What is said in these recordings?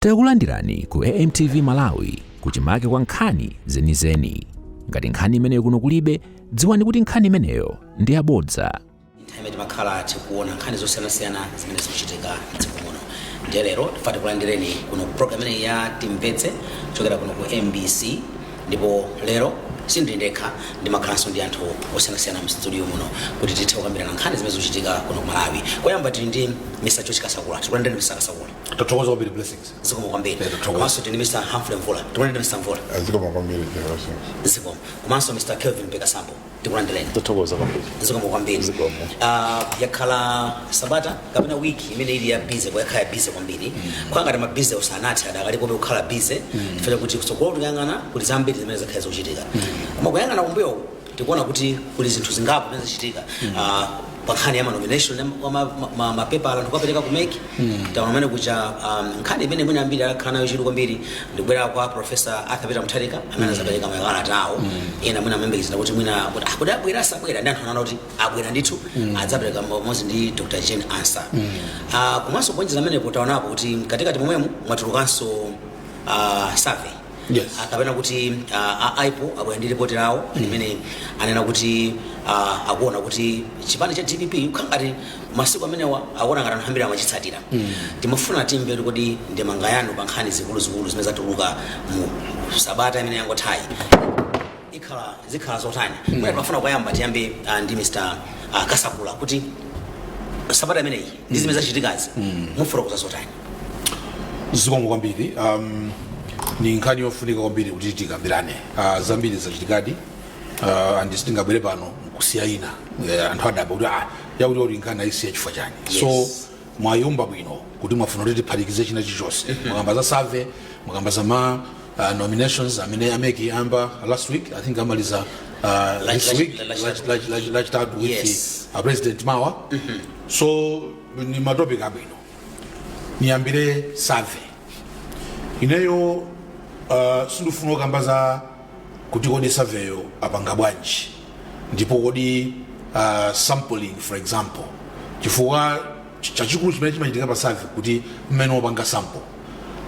Takulandirani ku AMTV Malawi, kuchimake kwa nkhani zenizeni. Ngati nkhani imeneyo kuno kulibe, dziwani kuti nkhani imeneyo ndi yabodza. Nthawi imene timakhala tikuona nkhani zosiyanasiyana zimene zikuchitika mdziko muno, ndiye lero tifuna tikulandireni kuno ku program imeneyi ya Timvetse kuchokera kuno ku MBC. Ndipo lero sindili ndekha, ndimakhalanso ndi anthu osiyanasiyana mu studio muno kuti tithe kukambirana nkhani zimene zikuchitika kuno ku Malawi. Koyamba tili ndi Mr George Kasakula. Tikulandireni, Mr Kasakula. Tathokoza kwambiri, Blessings. Zikomo kwambiri. Tathokoza. Komanso tili ndi Mr Humphrey Mvula. Tikulandireni, Mr Mvula. Zikomo kwambiri, Blessings. Zikomo. Komanso Mr Kelvin Pekasambo, tikulandireni. Tathokoza kwambiri. Zikomo kwambiri. Zikomo. Yakhala sabata kapena wiki imene ili ya busy, yakhala ya busy kwambiri. Kwa ngati ma busy usanathe, adakalipobe kukhala busy, chifukwa kuti kutsogolo tikuyang'ana kuli zambiri zimene zakhala zikuchitika. Koma kuyang'ana kumbuyo tikuona kuti kuli zinthu zingapo zimene zachitika pa nkhani ya ma nomination wa mapepala anthu kukapereka ku MEC. Taona amene kuja nkhani imene mwina ambiri akhala nayo chidwi kwambiri ndikubwera kwa Professor Arthur Peter Mutharika amene azapereka makalata awo. Ena mwina amayembekezera kuti mwina kuti kuti abwera asabwera, ndi anthu anaona kuti abwera ndithu, adzapereka pamodzi ndi Dr Jane Ansah. Komanso kuonjeza amenepo, taonapo kuti mkatikati momwemo mwatulukanso survey kapena kuti IPOR abwera ndi ripoti lawo limene anena kuti akuona kuti chipani cha DPP kukhala ngati masiku amenewa akuona ngati anthu ambiri amachitsatira. Timafuna timve kuti kodi ndemanga yanu pa nkhani zikuluzikulu zimene zatuluka mu sabata imene yangothayi ikhala zikhala zotani? Mwina timafuna kuyamba tiyambe ndi Mr Kasakula kuti sabata imeneyi ndi zimene zachitikazi mufotokoza zotani? Zikomo kwambiri. Ni nkhani yofunika kwambiri kuti tikambirane. Zambiri zachitikadi, and sitingabwere pano kusiya ina. Anthu adabwa kuti yakuti kuti nkhani ayisiya chifukwa chani? So mwayumba bwino kuti mwafuna kuti tiphatikize china chilichonse. Mwakamba za survey, mwakamba za ma nominations amene a MEC amba last week, I think amaliza this week, Lachitatu with the president mawa. So ni ma topic abwino. Niyambire survey. Ineyo sindifuna kukamba za kuti kodi surveyo apanga bwanji, ndipo kodi sampling, for example, chifukwa chachikulu chimene chimachitika pa survey kuti mmene wapanga sample,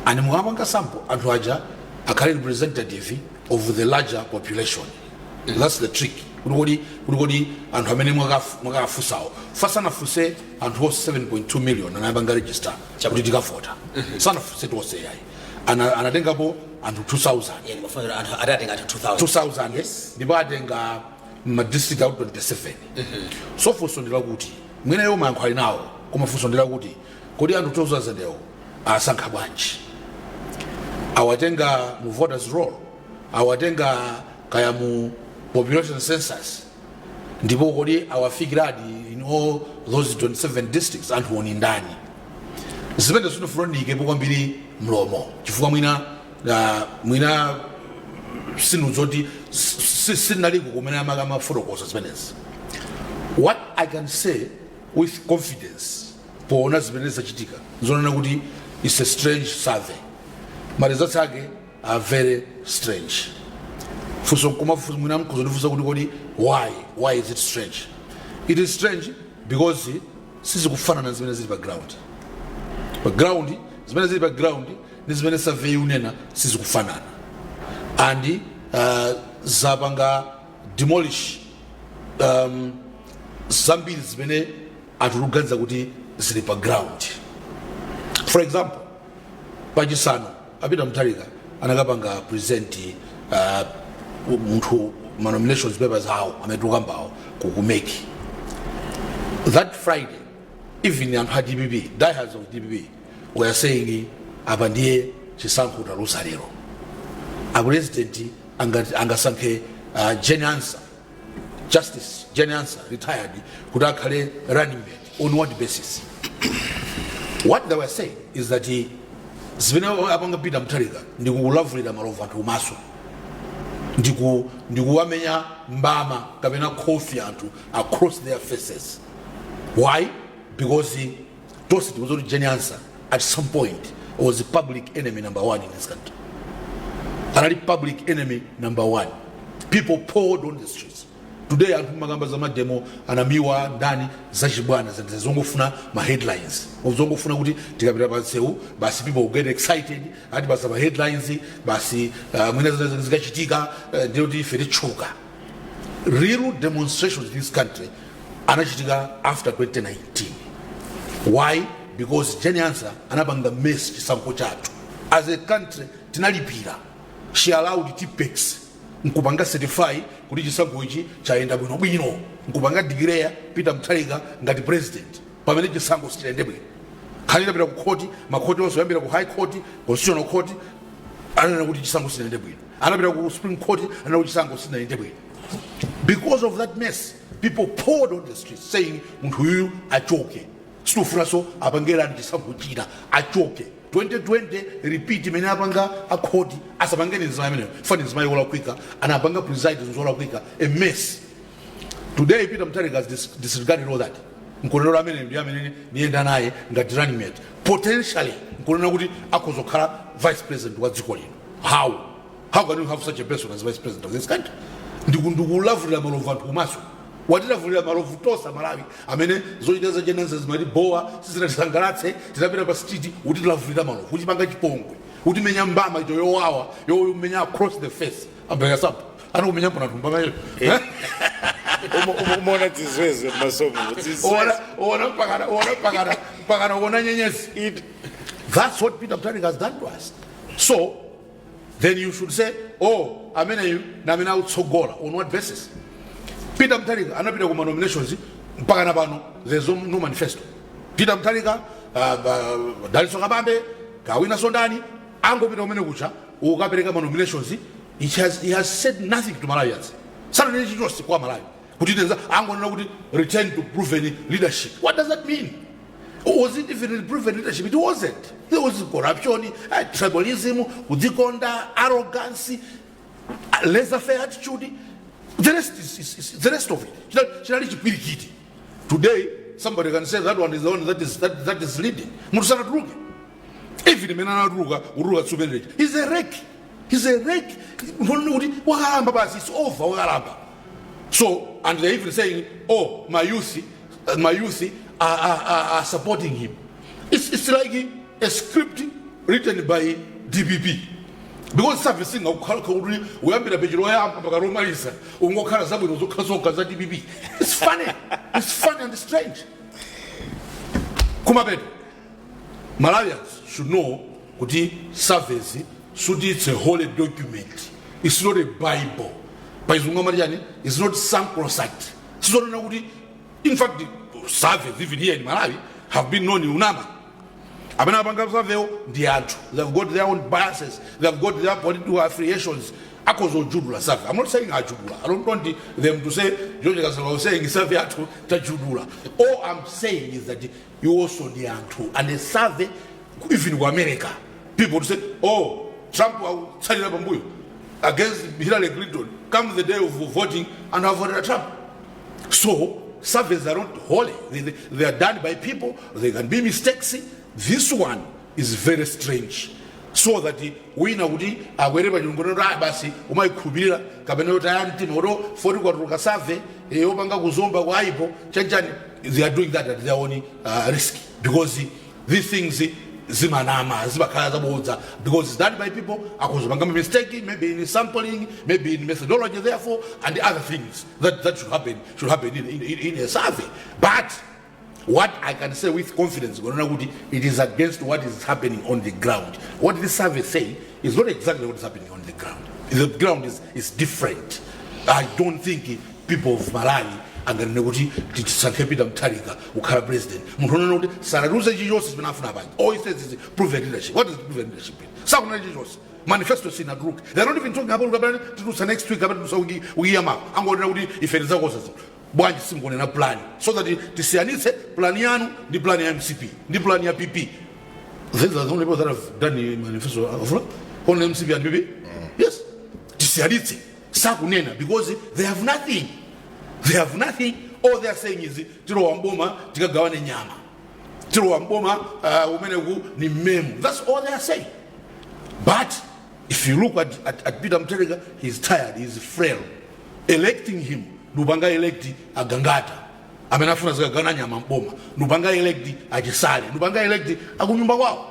and mukapanga sample anthu aja akhale representative of the larger population. That's the trick, kuti kodi anthu amene mwakafunsawo, fasanafunse anthu onse 7.2 million anapanga register kuti tikavota, sanafunse tonse yayi. Anatengapo anthu 2000. Yeah, ndimafuna anthu adatenga anthu 2000. 2000. Ndipo atenga ma district out 27. So funso ndilakuti, mweneyo mayankho ali nawo, koma funso ndilakuti kodi anthu 2000 ewo asankha bwanji? Awatenga mu voters roll, awatenga kaya mu population census, ndipo kodi awafikiradi in all those 27 districts? Anthu oni ndani? Zimene zinofuna ndiyikepo kwambiri mlomo, chifukwa mwina mwina sinuzoti sinaliko kumene amafotokoza zimenezi. What I can say with confidence poona zimene zachitika, zonena kuti it's a strange survey. Ma results ake are very strange. Funso nkoma mwina mkuzondifunsa kuti kodi why is it strange? It is strange because sizikufanana zimene zili pa ground. Pa ground, zimene zili pa ground ndi zimene survey unena sizikufanana, and zapanga demolish zambiri zimene anthu tikuganiza kuti zili pa ground. For example, pachisanu a Peter Mutharika anakapanga present munthu ma nominations papers awo amene tikukambawo ku MEC. That Friday, even anthu a DPP, diehards of DPP, were saying apa ndiye chisankho taluza lero, a president angasankhe Jane Ansah, Justice Jane Ansah retired, kuti akhale running mate on what basis? What they were saying is that zimene apanga Peter Mutharika ndikulavulira malovu anthu kumaso, ndikuwamenya mbama kapena khofi anthu across their faces. Why? Because tonse tikudziwa kuti Jane Ansah at some point was the public enemy number one in this country. Anali public enemy number one. People poured on the streets to Today anthu makamba za mademo, anamiwa ndani, zachibwana, zongofuna ma headlines, zongofuna kuti tikapita pa nsewu basi people will get excited, ati basi ma headlines basi, mwina zina zikachitika, ndiyo kuti ife titchuka. Real demonstrations in this country anachitika after 2019. Why? Because Jane Ansah anapanga mess chisankho chathu as a country. Tinalipira. She allowed Tipp-Ex nkupanga certify kuti chisankho ichi chayenda bwinobwino, nkupanga declare Peter Mutharika ngati president, pamene chisankho sichiyende bwino. Nkhani inapita ku khoti, makhoti onse, oyambira ku High Court, Constitutional Court, ananena kuti chisankho sichiyende bwino. Anapita ku Supreme Court, ananena kuti chisankho sichiyende bwino. Because of that mess, people poured on the streets saying munthu uyuyu achoke, sitifunaso apangerani chisankho china, achoke. 2020 repeat imene apanga akhoti, asapangeni nzima imeneyo fani nzima yolakwika, anapanga preside zolakwika, a mess. Today Peter Mutharika has disregarded all that, nkunena amene ndi amene niyenda naye ngati running mate, potentially nkunena kuti akhozokhala vice president wa dziko lino. How can you have such a person as vice president of this country? Ndikulavulira malovu anthu kumaso, watilavulira malovu tosa Malawi amene zochita za Jane Ansah zimati bowa, sizinatisangalatse, tinapita pa street. Utilavulira malovu, uchipanga chipongwe, utimenya mbama icho yowawa, yomenya across the face. Ambeka sapo anakumenya mpona anthu mbama iyo. Umaona dzizwezwe mumasomo. Ona, ona mpakana, ona mpakana ona nyenyezi. That's what Peter Mutharika has done to us. So then you should say, "Oh, ameneyu na amene akutsogola." On what basis? Peter Mutharika anapita kuma nominations, mpaka na pano there's no manifesto. Peter Mutharika, Dalitso Kabambe, kawina sondani, angopita kumene kucha ukapereka ma nominations. He has said nothing to Malawians, sananene chilichonse kwa Malawi kuti tenza, angonena kuti return to proven leadership. What does that mean? Was it even proven leadership? It wasn't. There was corruption, tribalism, kudzikonda, arrogance, laissez-faire attitude. The rest is the rest of it. Chinali chipwirikiti. Today, somebody can say that one is the one that is leading. Munthu sanatuluke. Even imene anatuluka, kutuluka tsumenechi, he's a wreck. He's a wreck. Munthu kuti wakalamba basi, it's over, wakalamba. So, and they're even saying, "Oh, my youth are supporting him." It's like a script written by DPP. Because servicing akukhala kuti uyambira peji loyamba mpaka lomaliza ungokhala zabwino zokha zokha za DPP. It's funny. It's funny and strange. Kumapeto, Malawians should know kuti surveys should, it's a holy document. It's not a Bible. Pachizungu amati chani? It's not sacrosanct. Sizonena kuti, in fact, the surveys even here in Malawi have been known in UNAMA. Amene apanga survey ndi anthu. They've got their own biases. They've got their political affiliations. Akozojudula survey. I'm not saying ajudula. I don't want them to say George Kasala was saying survey athu tajudula. All I'm saying is that you also ndi anthu, and a survey, even ku America, people to say, "Oh, Trump akutsalira pambuyo against Hillary Clinton." Come the day of voting and have voted Trump. So surveys are not holy. They are done by people. There can be mistakes. This one is very strange, so that wina kuti akwere pa chilungo kuti basi umayikhulupirira kapena kuti aya mtima kuti foti kwatuluka survey yopanga kuzomba kwa aipo chanchani. They are doing that at their own risk, because these things zimanama, zimakhala zabodza, because it's done by people. Akuzopanga mistake, maybe in sampling, maybe in methodology, therefore, and the other things that should happen in a survey. But what I can say with confidence, kunena kuti it is against what is happening on the ground. What this survey say is not exactly what is happening on the ground. The ground is different. I don't think people of Malawi anganene kuti tisankhe Peter Mutharika kukhala president, munthu onena kuti sanatiuze chilichonse chimene afuna panji. All he says is proven leadership. What is proven leadership? Sakunena chilichonse. Manifesto sinatuluke. They're not even talking about kapena titulutsa next week, kapena titulutsa wiki yamawa. Angonena kuti ife tidzakonza zinthu. Bwanji simukunena plan, so that tisiyanitse plan yanu ndi plan ya MCP ndi plan ya PP? These are the only people that have done the manifesto of only MCP and PP. Yes, tisiyanitse. Sakunena because they have nothing. They have nothing. All they are saying is tilowa mboma tikagawane nyama, tilowa mboma, umeneku ni mmemu. That's all they are saying. But if you look at Peter Mutharika, he's tired, he's frail. Electing him Ndupanga elect Agangata amene afuna zikagana nyama mboma, ndupanga elect Achisale, ndupanga elect akunyumba kwawo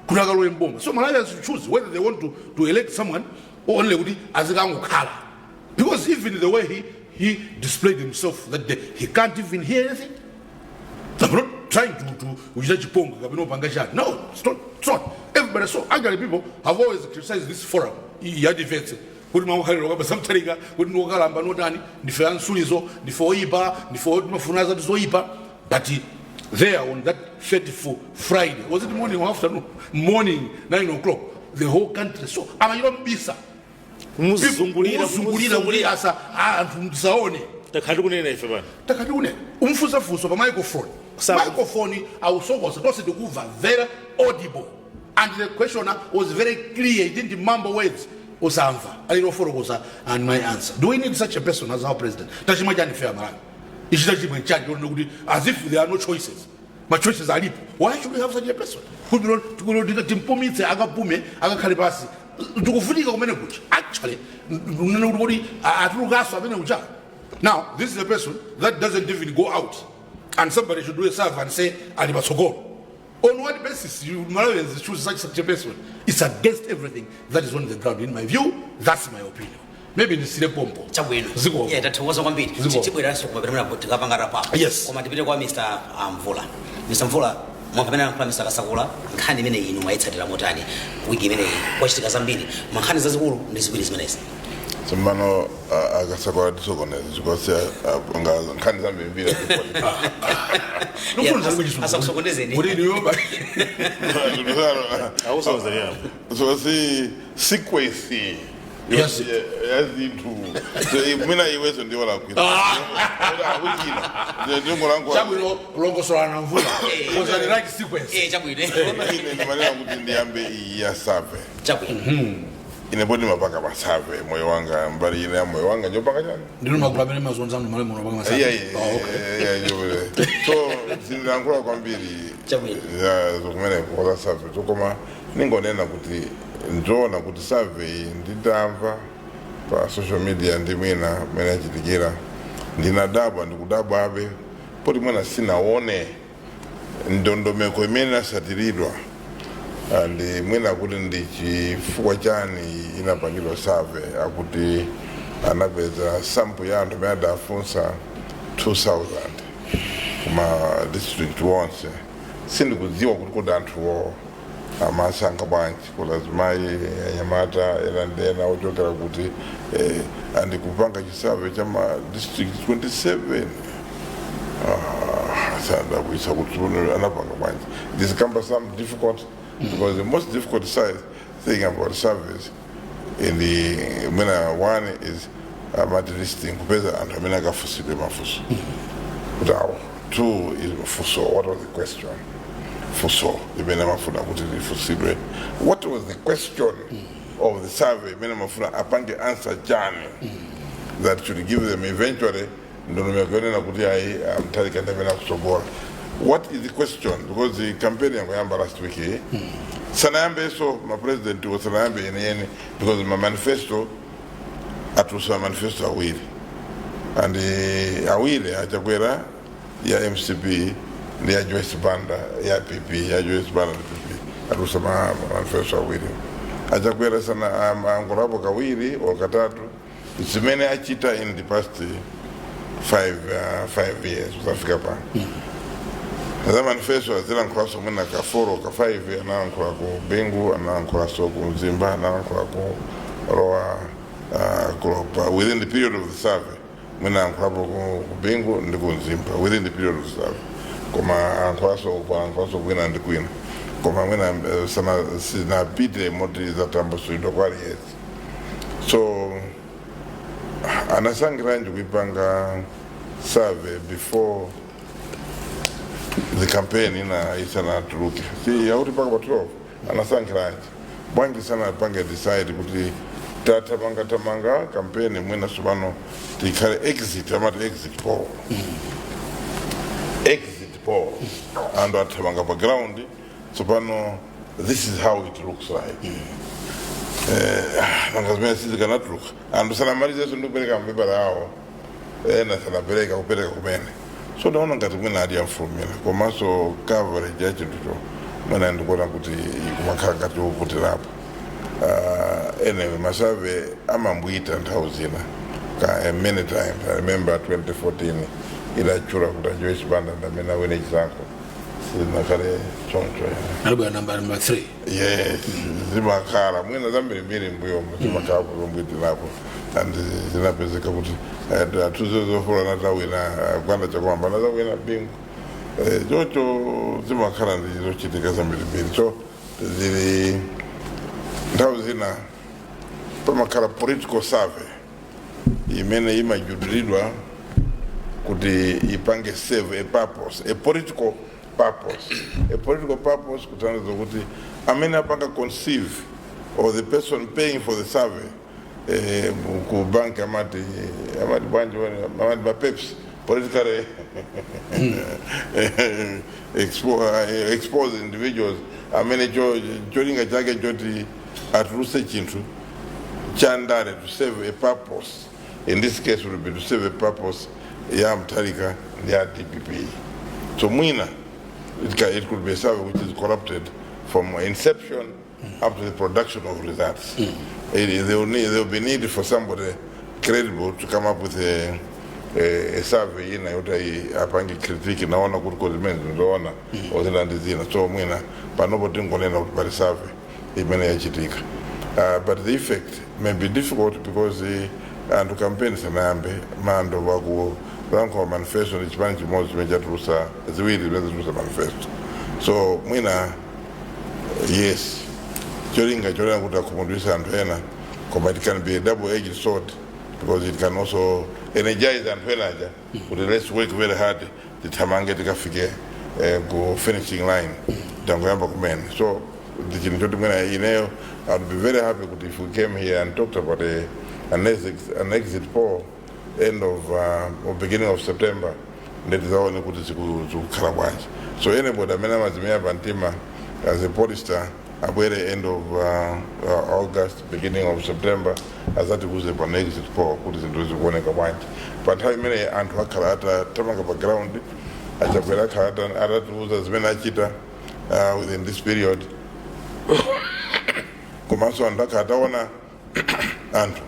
kuti akalowe mboma. So Malawians should choose whether they want to elect someone or only kuti azikangokhala, because even the way he displayed himself that day, he can't even hear anything. I'm not trying to kuchita chiponga kapena upanga chani. No, it's not, it's not. Everybody saw. Actually, people have always criticized this forum ya defense kuti makukhalira kwamba samthalika kuti ndikukalamba notani, ndife ansulizo, ndife oyipa, ndife timafuna zati zoyipa. But there on that fateful Friday, was it morning or afternoon? Morning, 9 o'clock, the whole country saw. Amachita mbisa. Muzungulira. Muzungulira kuti asa anthu msaone. Takhala tikunena ife pano. Takati une umfunsafunso pa microphone. Microphone awusokosa, tonse tikuva, very audible, and the questioner was very clear. He didn't mumble words. Usamva alinofotokoza. And my answer, do we need such a person as our president? Tachimwa chani fair Malawi? Ichi tachimwe chani kuti as if there are no choices? Ma choices alipo. Why should we have such a person? Kuti timpumitse, akapume, akakhale pasi, tikufunika kumene kucha. Actually, nene kuti atulukaso amene kucha. Now this is a person that doesn't even go out, and somebody should do a survey and say ali patsogolo. On what basis you Malawians choose such a person? It's against everything that is on the ground, in my view. That's my opinion. Maybe ndisire pompo. Chabwino. Ziko. Yeah, tathokoza kwambiri. Ziko. Tibweranso kumapita tikapanga wrap. Yes. Koma tipite kwa Mr Mvula. Mr Mvula, mwamva pamene anayankhula Mr Kasakula. Nkhani imene inu mwayitsatira motani wiki imeneyi? Kwachitika zambiri, mankhani zazikulu ndi ziwiri zimenezi. Tsopano Akasakula tisokoneza chikosi nga nkhani zambirimbiri. Ndikufuna zalibwe chisungu. Asakusokonezeni. Kuti inuyo Awusokoneza yapo. So si sequence Yes. yazinthu. So mwina iweso ndiwo lakwisa awikina ndingolangu. Chabwino, longosolana Mvula was the right sequence. Eh, chabwino. Ine ndimanena kuti ndiyambe iyi ya survey. Chabwino. Ine poti mapanga ma survey moyo wanga, mbali ine ya moyo wanga njopanga chani. Ndinu magulu amene mazonzano male muno panga masana. Yeah. Oh, okay. Yeah. So zindilankhula kwambiri Chabwino. za zokumeneko kwa survey. So koma ningonena kuti nzoona kuti survey, nditamva pa social media ndi mwina mwene achitikira, ndinadabwa, ndikudabwa abe poti mwina sinaone ndondomeko imene inasatiridwa and mwina kuti ndi chifukwa chani inapangidwa survey. Akuti anapeza sample ya anthu amene adafunsa 2000 kuma district wonse. Sindikudziwa kuti kodi anthuwo amasankha bwanji, kuti azimayi, anyamata, ena ndi ena ochokera kuti andikupanga chi survey cha ma district 27. Sadabwisa kuti anapanga bwanji. It is cumbersome, difficult, because the most difficult side thing about surveys in the mwina one is amati listing, kupeza anthu amene akafusidwe mafunso kuti awo. Two is funso, what was the question? Funso imene amafuna kuti lifusidwe, what was the question of the survey imene amafuna apange answer chani that should give them eventually ndondomeko yonena kuti ayi, Mutharika ndi amene akusogola? What is the question? Because the campaign yangoyamba last week, eh? Sanayambeso ma president wo, sanayambe yeneyene, because ma manifesto atulusa, ma manifesto awiri and awiri Achakwera ya MCP ndi ya Joyce Banda ya PP, ya Joyce Banda ndi PP. Atulusa ma manifesto awiri. Achakwera sana angolapo kawiri or katatu zimene achita in the past 5 years kuzafika pano. Za manifesto azilankhulaso mwina ka 4 ka 5. Analankhula ku Bingu, analankhulaso ku Mzimba, analankhula ku Lowa Kulopa within the period of the survey. Mwina alankhulapo ku Bingu ndi ku Mzimba within the period of the survey, koma alankhulaso kwina ndi kwina, koma mwina sana sinapite moti zatambasulidwa kwa aliyense. So anasangiranji kuipanga survey before the campaign ina isanatuluke? Si yauti paka pa 12? Anasankhiranji bwanji sana pange decide kuti tatamanga tamanga campaign, mwina sopano tikhale exit, amati exit poll, exit poll, anthu athamanga pa ground tsopano, this is how it looks like? Nanga zimene sizikanatuluka anthu sanamalizenso ndi kupereka mapepala awo. Ena sanapereka kupereka kumene, so ndaona ngati mwina adi yamfulumira, komanso coverage ya chinthucho mwina ndikuona kuti ikumakhala ngati yovutirapo. Anyway, ma survey amambwita nthawi zina ka many times. I remember 2014 idachula kuti aJoyce Banda ndamene awine chisankho, sinakhale choncho. Alibwera number 3. Yes, zimakhala mwina zambirimbiri mbuyomo zimakhala zombwitirapo and zinapezeka kuti 2004 anatawina Gwanda Chakwamba, anatawina Bingu. Chocho zimakhala ndi zochitika zambirimbiri, so zili nthawi zina pamakhala political survey imene imajudulidwa kuti ipange serve a purpose, a political purpose, a political purpose, kutanthauza kuti amene apanga conceive or the person paying for the survey, ku bank amati bwanji, amati ma peps, politically expose individuals amene cholinga chake choti atuluse chinthu chandale to serve a purpose. In this case would be to serve a purpose ya Mutharika ndi ya DPP. So mwina it could be a survey which is corrupted from inception up to the production of results. There will be need for somebody credible to come up with a survey ina yoti apange critique naona kuti kozimene zinzoona ozina ndi zina. So mwina panopo tingonena kuti pali survey imene yachitika, but the effect may be difficult because anthu campaign sanayambe, mando wakulankhula manifesto ndi chipani chimodzi chimene chatulusa, ziwiri zimene zatulusa manifesto. So mwina yes, cholinga cholena kuti akhumudwisa anthu ena, koma it can be a double edged sword because it can also energize anthu ena aja kuti let's work very hard, tithamange tikafike ku finishing line, tangoyamba kumene. So ndi chinthu choti mwina ineyo I would be very happy kuti if we came here and talked about an exit poll end of or beginning of September, ndetizaone kuti zikukhala bwanji. So anybody amene amazimira pa mtima as a pollster abwere end of August, beginning of September, azatiuze pa exit poll kuti zinthu zikuoneka bwanji. Pa nthawi imene anthu akhala atathamanga pa ground, aChakwera akhala atatiuza zimene achita within this period, komanso anthu akhala ataona anthu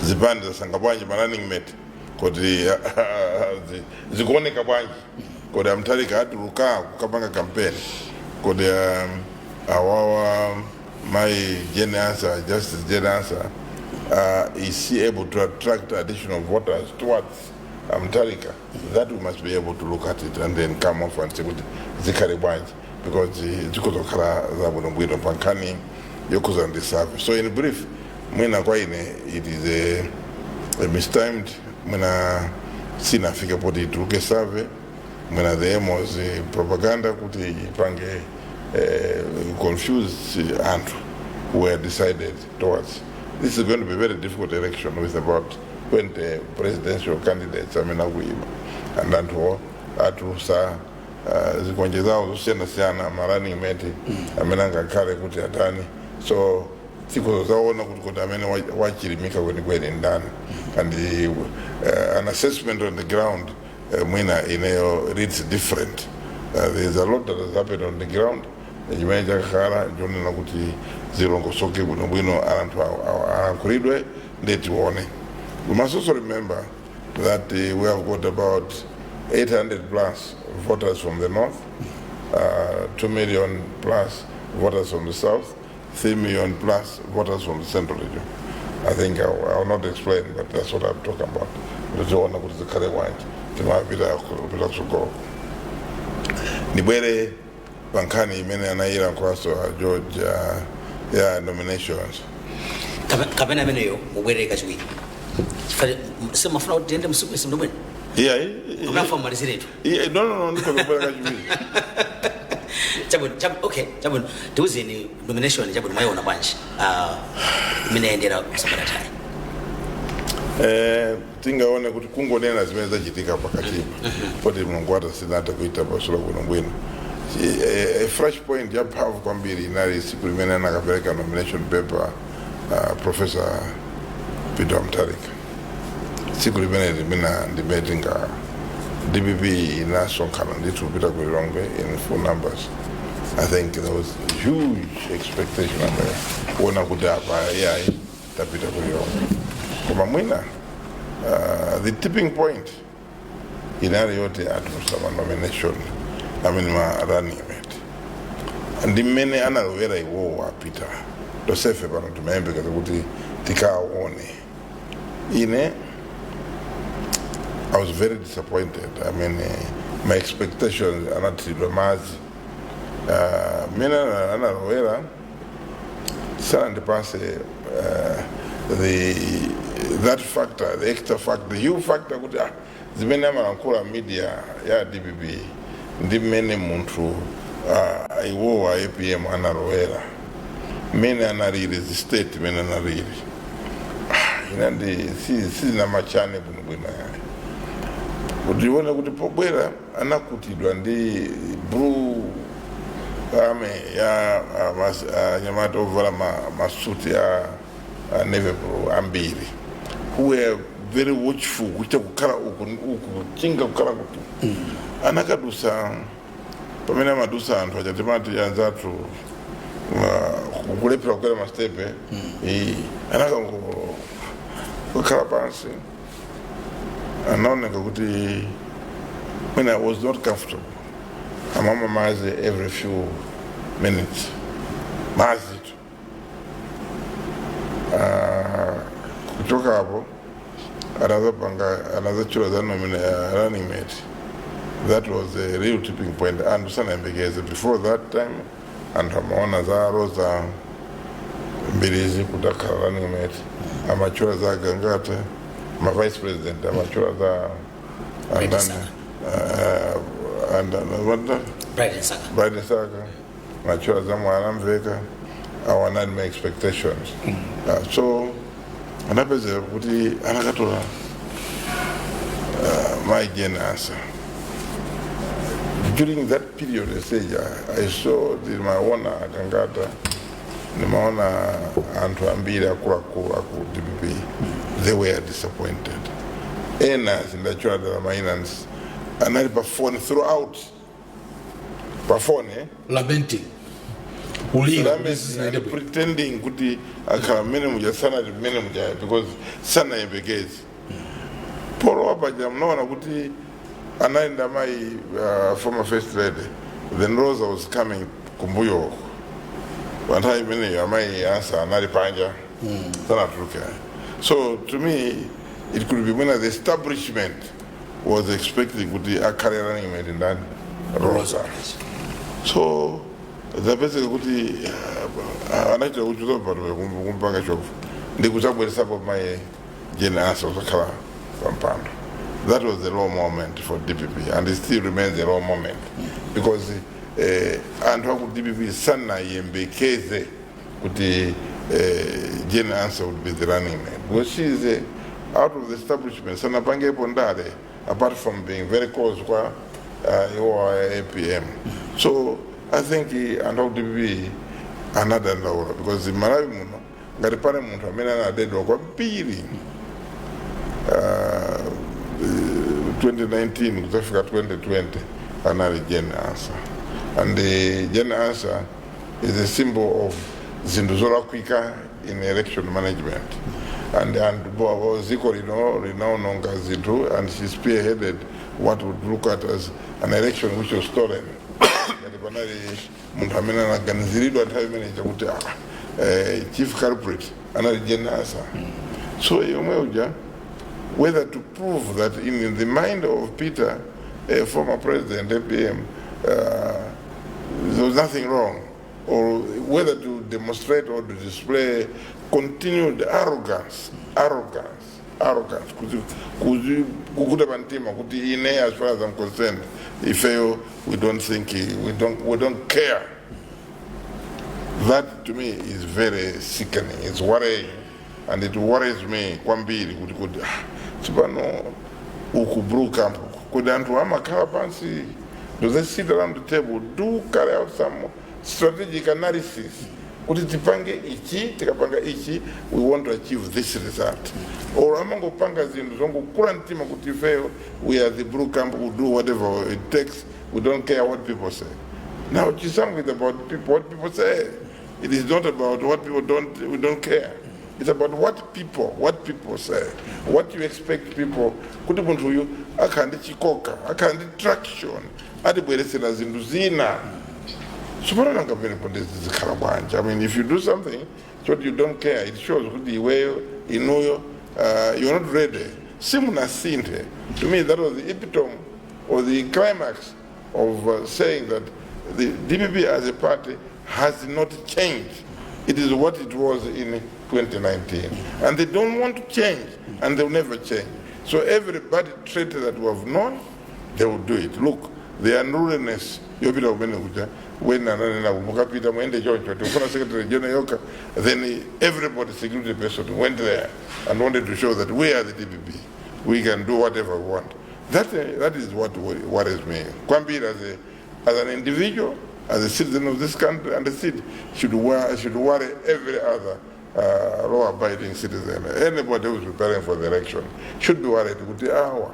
zipande zasanga bwanji ma running mate, kuti zikuoneka bwanji, kuti aMutharika atuluka kukapanga campaign, kuti awawa mai Jane Ansah, Justice Jane Ansah, is she able to attract additional voters towards Mutharika? That we must be able to look at it and then come off and say kuti zikhale bwanji, because zikuzokhala zabwinobwino pa nkhani yokhuza ndi survey. So in brief, mwina kwa ine it is a mistimed, mwina sinafike poti ituluke survey. Mwina the aim was propaganda kuti ipange confuse anthu who were decided towards. This is going to be a very difficult election with about 20 presidential candidates amene akuyima and anthuwo atulusa zikonje zawo zosiyanasiyana, ma running mate amene angakhale kuti atani. So dziko zaona kuti amene wachilimika kwenikweni ndani, and an assessment on the ground mwina ineyo reads different. There's a lot that has happened on the ground chimene chakhala chonena kuti zilongosoke bwinobwino, anthu alankhulidwe ndetione. We must also remember that we have got about 800 plus voters from the north, 2 million plus voters from the south, 3 million plus voters from the central region. I think I will not explain, but that's what I'm talking about. Tiona kuti zikhale bwanji timapita kupita kutsogolo. Ndibwere pa nkhani imene anayira nkhoso a George ya nominations. Kapena ameneyo mubwerere kachiwiri, chifukwa simafuna kuti tiyende msiku simndobwene. Yeah. Kapena afa mumaliziretu. Yeah, no, ndikuzobwera kachiwiri. Chabwino, okay, chabwino, tiuzeni nomination, chabwino, mwayiona bwanji imene yayendera sabata tayi? Tingaone kuti kungonena zimene zachitika pakatipa poti Mulungu atasinatha kuita pasula bwinobwino. A fresh point yamphamvu kwambiri inali siku limene anakapereka nomination paper Professor Peter Mutharika. Tsiku limene limene ndimetinga DPP inasonkhana ndithu kupita ku Lilongwe in full numbers. I think there was huge expectation amene kuona kuti apa iyayi, tapita ku Lilongwe. Koma mwina the tipping point inali yoti atulusa ma nomination, I mean, ma running mate, ndi mmene analowera iwowo apita. Tosefe pano timayembekeza kuti tikaone. Ine, I was very disappointed. I mean, my expectations anathiridwa madzi. Mmene analowera sanandipase the that factor, the extra factor, the U factor, kuti zimene amalankhula media ya DPP ndi mmene munthu iwowa APM analowera, mmene analili, the state mmene analili, ina ndi sizinamachane bwinobwino yayi. Kuti ione kuti pobwera anakutidwa ndi blue army ya anyamata ovala masuti a navy blue ambiri, who were very watchful, kuita kukhala uku uku, kuchinga kukhala kuti anakadusa pamene amadusa anthu aja timati anzathu kulephera kukwera mastepe, anakango kukhala pansi. Anaoneka kuti when I was not comfortable, amamwa madzi every few minutes, madzi tu. Kuchoka hapo anazapanga anazachula za running mate. That was a real tipping point. Anthu sanayembekeze. Before that time anthu amaona za Roza Mbilizi kuti akhala running mate, amachula za Gangata, ma vice president amachula za Bright andani, Saka. What? Bright Saka. Bright Saka, amachula za Mwanamveka. Awa anali my expectations. So anapezera kuti anakatola my Jane Ansah. During that period stage I saw, ndimaona Akangata, nimaona anthu ambiri akuluakulu aku DPP, they were disappointed. Ena sindachula dala maina, anali pa phone throughout, pa phone, eh? Lamenting, kulira kuti Lamenting sizinaende and bwino. Pretending kuti akhala mmene muja sanali mmene muja because sanayembekeze. Polowa paja mnaona kuti anaenda mayi former first lady, then Rosa was coming kumbuyo uko. Panthawi imeneyo amayi Ansah anali panja, sanatuluke. So to me it could be when the establishment was expecting kuti akhale running mate ndani? Rosa. So zapezeka kuti anachita kuchuza pano kumpanga chofu ndikudzabweresapo mayi Jane Ansah kuzakhala pampando. That was the low moment for DPP and it still remains a low moment because anthu aku DPP sanayembekeze kuti Jane Ansah would be the running mate because she is out of the establishment, sanapangepo ndale apart from being very close kwa iwo APM. So I think anthu aku DPP anadandaula because Malawi muno ngati pane munthu amene anadedwa kwambiri 2019 kuzafika 2020 anali Jane Ansah, and Jane Ansah is a symbol of zinthu zolakwika in election management and ziko lino linaononga zinthu, and she spearheaded what would look at as an election which was stolen. Ngati panali munthu amene anaganiziridwa nthawi imeneyi chakuti chief culprit anali Jane Ansah. So yomwe uja, whether to prove that in the mind of Peter, former president APM, there was nothing wrong, or whether to demonstrate or to display continued arrogance, arrogance, arrogance, kukuta pamtima kuti ine, as far as I'm concerned, ifeyo we don't think, we don't care. That to me is very sickening. It's worrying, and it worries me kwambiri kuti tsopano uku blue camp kuti anthu amakhala pansi, do they sit around the table, do carry out some strategic analysis? Kuti tipange ichi, tikapanga ichi, we want to achieve this result. Or amangopanga zinthu zongokula mtima kuti ifeyo, we are the blue camp, we do whatever it takes, we don't care what people say. Now, chisankho is about people, what people say. It is not about what people don't, we don't care. It's about what people say, what you expect people. Kuti munthu uyu akhala ndi chikoka, akhala ndi traction, atibweresera zinthu zina. Tsopano nanga pamenepo ndizikhala bwanji? I mean, if you do something so you don't care, it shows kuti iweyo, inuyo, you're not ready. Simunasinthe. To me, that was the epitome or the climax of saying that the DPP as a party has not changed. It is what it was in 2019. And they don't want to change, and they'll never change. So every bad trait that we have known, they will do it. Look, the unruliness yopita kumene kuja, when ananena mukapita muende choncho, tikufuna secretary general yoka, then everybody, security person, went there and wanted to show that we are the DPP. We can do whatever we want. That is what worries me. Kwambiri as an individual, as a citizen of this country, and the city should worry every other law-abiding citizen. Anybody who is preparing for the election should be worried. Kuti awa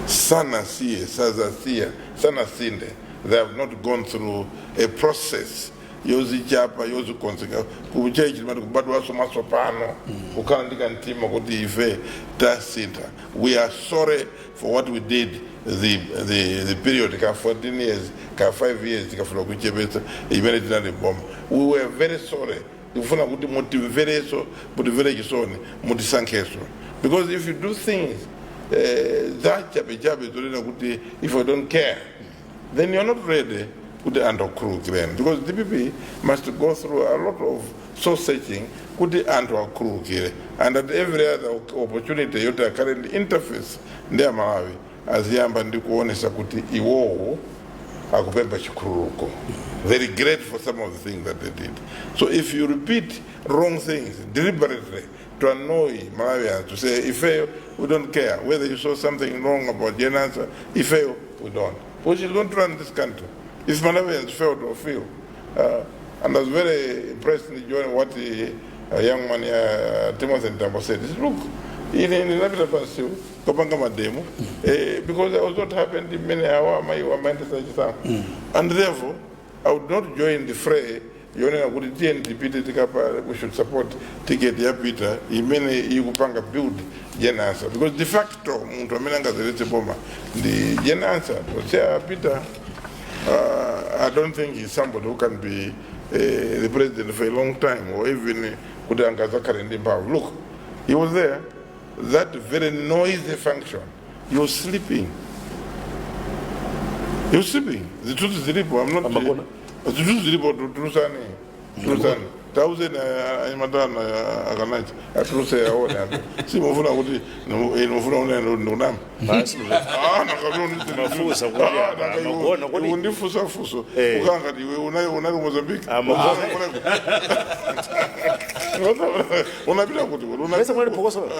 sanasiye, sazasiya, sanasinthe. They have not gone through a process yozichapa, yozikonzeka kuchechi, timati kubadwaso matsopano, kukhala ndi kamtima kuti ife tasintha, we are sorry for what we did the period ka 14 years, ka 5 years, tikafuna kuchepetsa imene tinali boma. We were very sorry. Tikufuna kuti mutimvereso, mutimvere chisoni, mutisankheso, because if you do things zachabechabe zonena kuti if I don't care, then you're not ready kuti anthu akhululukireni, because DPP must go through a lot of soul searching kuti anthu akhululukire, and at every other opportunity yoti akhale ndi interface ndi Amalawi, aziyamba ndi kuonesa kuti iwowo akupempha chikhululuko. They regret for some of the things that they did. So if you repeat wrong things deliberately to annoy Malawians, to say ifeyo we don't care whether you saw something wrong about Jane Ansah, ifeyo we don't, because you don't run this country. If Malawians felt or feel, and I was very impressed in joining what the young man, Timothy Mtambo, said. He said, "Look, ine ndinapita pansi kopanga mademo because I was not happy ndi mmene awa amayi amayendesa chisankho, and therefore I would not join the fray yonena kuti tiye tipite tikapa, we should support ticket ya Peter imene ikupanga build Jane Ansah, because de facto munthu amene angazeretse boma ndi Jane Ansah." Poseya Peter, I don't think he's somebody who can be the president for a long time or even kuti angazakhale ndi mphamvu. Look, he was there, that very noisy function. He was sleeping. He was sleeping. Zithunzi zilipo. I'm not. Amagona? Zithunzi zilipo. Tulusani. Tulusani. Tauzeni anyamatana akanachi atuluse aone anthu. Simufuna kuti mufuna unene ndikunama. Mafusa kuti amagona kuti- Undifusa fuso Eh. ukangati iwe unali Mozambique. Amagona. Unapita kuti Mesa munali phokoso?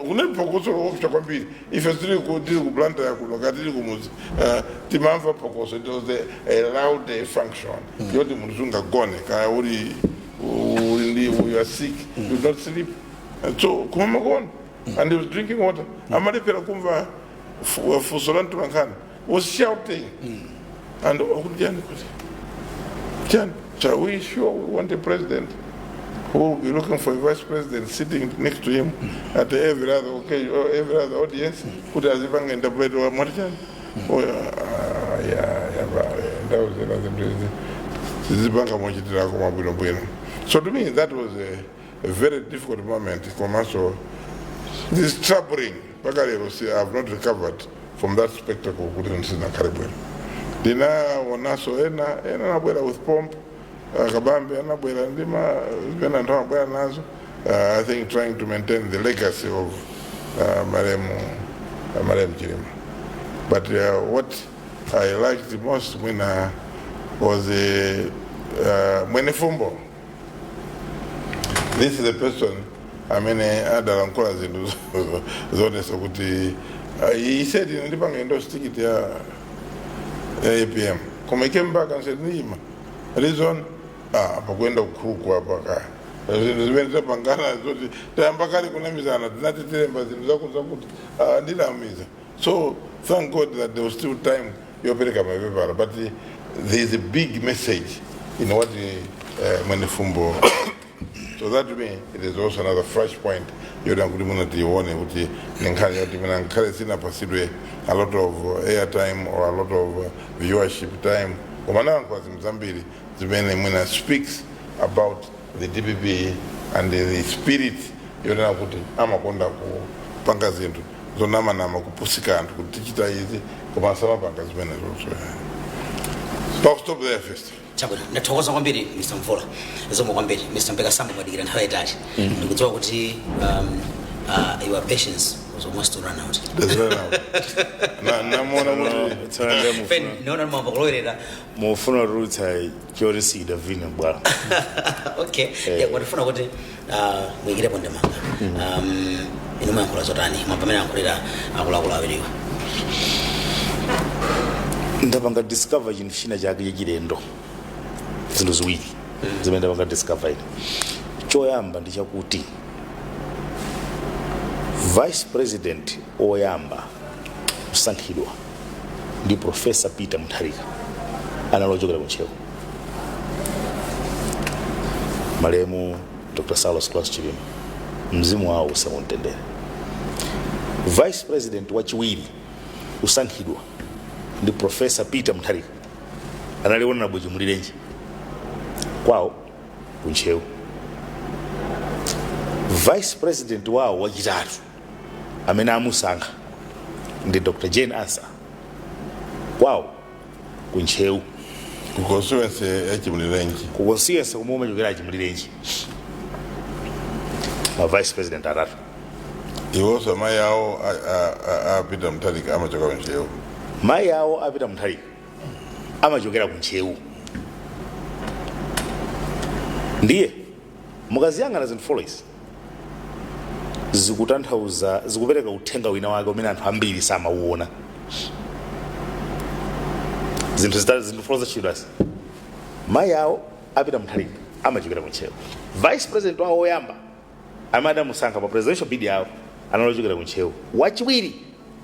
Unali phokoso loopsa kwambiri. Ife tili ku Blantyre kuno, katili kumuzi, timamva phokoso. It was a loud function yoti munthu sungagone, kaya uli ndi, you are sick, you don't sleep. And so kumamagona, and he was drinking water. Amalephera kumva fuso la mtolankhani, was shouting and akuti chani, kuti chani, "Shall we sure we want a president who will be looking for a vice president sitting next to him at every other occasion or every other audience kuti azipanga interpret wa mwati chani?" Oh, yeah, ndawo zina zinthu izi zizipanga mochitirako mabwinobwino. So to me that was a very difficult moment, komanso this troubling. Mpaka lero si I have not recovered from that spectacle kuti ndisinakhale bwino. Ndinaonanso ena ena anabwera with pomp, Kabambe anabwera ndima zimene anthu amabwera nazo, I think trying to maintain the legacy of malemu Chilima. But what I liked the most mwina was Mwenefumbo. This is the person amene adalankhula zinthu zoonesa kuti he said, "Ine ndipanga endorse ticket ya APM," koma he came back and said, "Ndiyima." Reason, Ah, pakuenda kukhuluku apa ka zinthu zimene tapangana zoti tayamba kale kunamizana, tinati tilemba zinthu zakuti zakuti, ah, ndinamiza. So thank God that there was still time yopereka mapepala, but there is a big message in what Mwenifumbo. So that to me it is also another fresh point yoti kuti muna tione kuti ninkhani yoti mina nkhale sinapasidwe a lot of airtime or a lot of viewership time, koma nayankhula zinthu zambiri zimene mwina speaks about the DPP and the spirit yonena kuti amakonda kupanga zinthu zonamanama, kupusika anthu kuti tichita izi, koma asamapanga zimenezo. So I'll stop there first. Chabwino, ndathokoza kwambiri, Mr Mvula, zikomo kwambiri. Mr Mpekasamba, mwadikira nthawi yayitali. Ndikudziwa kuti your patience was almost to run out. Does run out. Namuona kuti Tsono ndiye Fen naona mwamba kulowerera. Mufuna kutulutsa choti sidavine bwala. Okay, yeah, watifuna kuti muyikirepo ndemanga. Inu muyankhula zotani mwamba amene ayankhulira akuluakulu awiriwa? Ndapanga discover chinthu china chake chachilendo, zinthu ziwiri zimene ndapanga discover ine. Choyamba ndi chakuti vice president oyamba kusankhidwa ndi Professor Peter Mutharika anali ochokera kuntcheu, malemu Dr Saulos Klaus Chilima, mzimu wawo uuse mumtendere. Vice president wachiwiri kusankhidwa ndi Professor Peter Mutharika anali Honorable Chimulirenji, kwawo kuntcheu. Vice president wawo wachitatu amene amusankha ndi Dr Jane Ansah, kwawo kuntcheu. Ku constituency yachimulirenji. Ku constituency kumwe umachokera Chimulirenji. Ma vice president atatu. Iwonso amayi awo a Peter Mutharika amachoka kuntcheu. Mayi awo a Peter Mutharika amachokera kuntcheu. Ndiye mukaziyang'ana zinthu four izi, zikutanthauza, zikupereka uthenga wina wake umene anthu ambiri samauona. Zinthu zitatu, zinthu four zachidwazi: mayi awo a Peter Mutharika amachokera kuntcheu, vice president wawo woyamba amene adamusankha pa presidential bid yawo anali ochokera kuntcheu, wachiwiri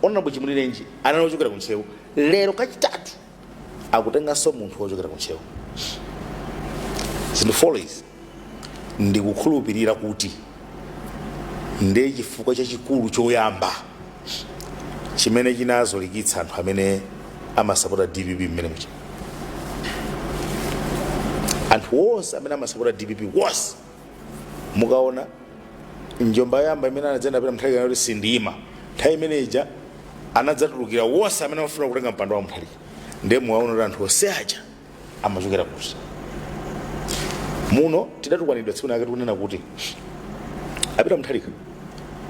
Honorable Chimulirenji anali ochokera kuntcheu, lero kachitatu akutenganso munthu wochokera kuntcheu. Zinthu four izi ndikukhulupirira kuti ndiye chifukwa chachikulu choyamba chimene chinazolikitsa anthu amene amasapota DPP mmene mucha. Anthu onse amene amasapota DPP wonse, mukaona njomba yoyamba imene anadzenda Peter Mutharika kuti sindiyima, nthawi imene ija anadzatulukira wonse amene amafuna kutenga mpando wa Mutharika. Ndiye muwaona kuti anthu onse aja amachokera kuti? Muno tidatukwanidwa tsiku lake tikunena kuti a Peter Mutharika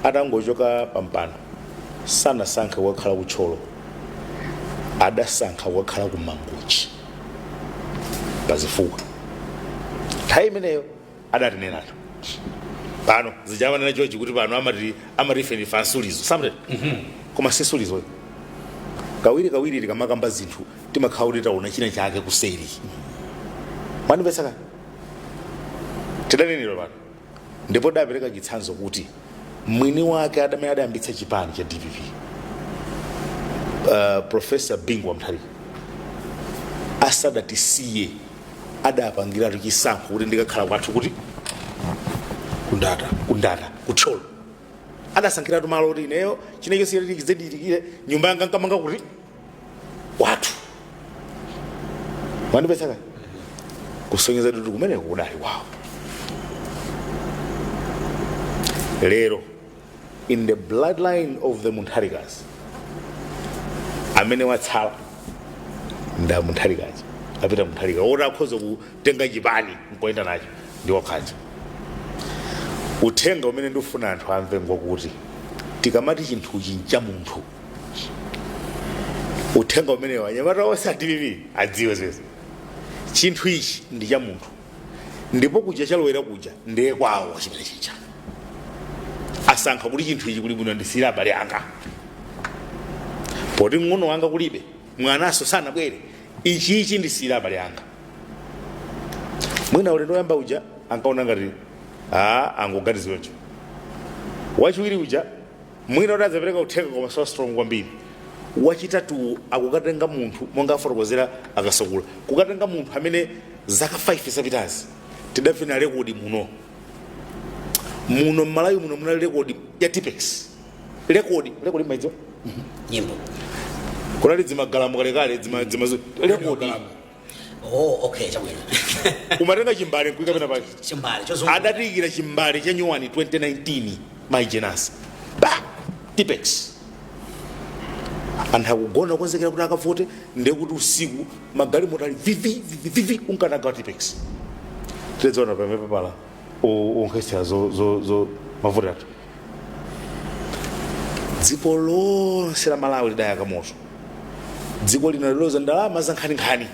atangochoka pa mpando sanasankhe kukakhala kutcholo, adasankha kukakhala ku Mangochi pazifukwa. Nthawi imeneyo adatinenatu pano zichamanena chochi kuti pano amati ife ndife ansulizo samte, koma si sulizo. Kawiri kawiri tikamakamba zinthu timakhala kuti taona china chake kuseri. Mwandimvetsa kani? Tidanenera pano ndipo dapereka chitsanzo kuti mwini wake adamene adayambitsa chipani cha DPP, Professor Bingu wa Mutharika, asadatisiye adapangiratu chisankho kuti ndikakhala kwathu kuti? Kundata. Kundata, kutcholo. Adasankhiratu malo kuti ineyo chinecho chizeditikire nyumba yanga nkamanga kuti? Kwathu. Mwandipetsa kani? Kusonyeza kuti kumeneko kudali kwawo. Lero in the bloodline of the Mutharikas, amene watsala nda Mutharikaji, a Peter Mutharika, oti akhoza kutenga chipani nkoyenda nacho ndi wakhaja. Uthenga umene ndikufuna anthu amve ngwakuti tikamati chinthuchi ncha munthu, uthenga umenewo anyamata onse a DPP adziwe ziwezi: chinthu ichi ndi cha munthu, ndipo kuja chalowera kuja ndiye kwawo. Chimene chija asankha kuti chinthu ichi kuli bwino ndisiyire abale anga, poti mng'ono wanga kulibe, mwanaso sanabwere, ichichi ndisiyire abale anga. Mwina ulendo woyamba uja ankaona ngati a angoganizira choncho. Wachiwiri uja mwina kuti adzapereka uthenga koma so strong kwambiri. Wachitatu akukatenga munthu monga afotokozera akasakula, kukatenga munthu amene zaka 5 zapitazi tidavina rekodi muno muno mmalawi muno, munali rekodi ya Tipex. Rekodi, rekodi maidziwa? Nyimbo. Kunali dzimagalamu kalekale, dzima rekodi. Oh, okay, chabwino. Umatenga chimbale nkuika pena pake. Chimbale chozunguka. Adatiyikira chimbale cha nyuwani 2019, maijenasi ba Tipex. Anthu akugona kukonzekera kuti akavote, ndekuti usiku magalimoto ali vivi vivi vivi unkanagawa Tipex. Tidzaona pamene papala onkhesera zo mavoti athu. Dziko lonse la Malawi lidayaka moto. Dziko lino liloza ndalama za nkhaninkhani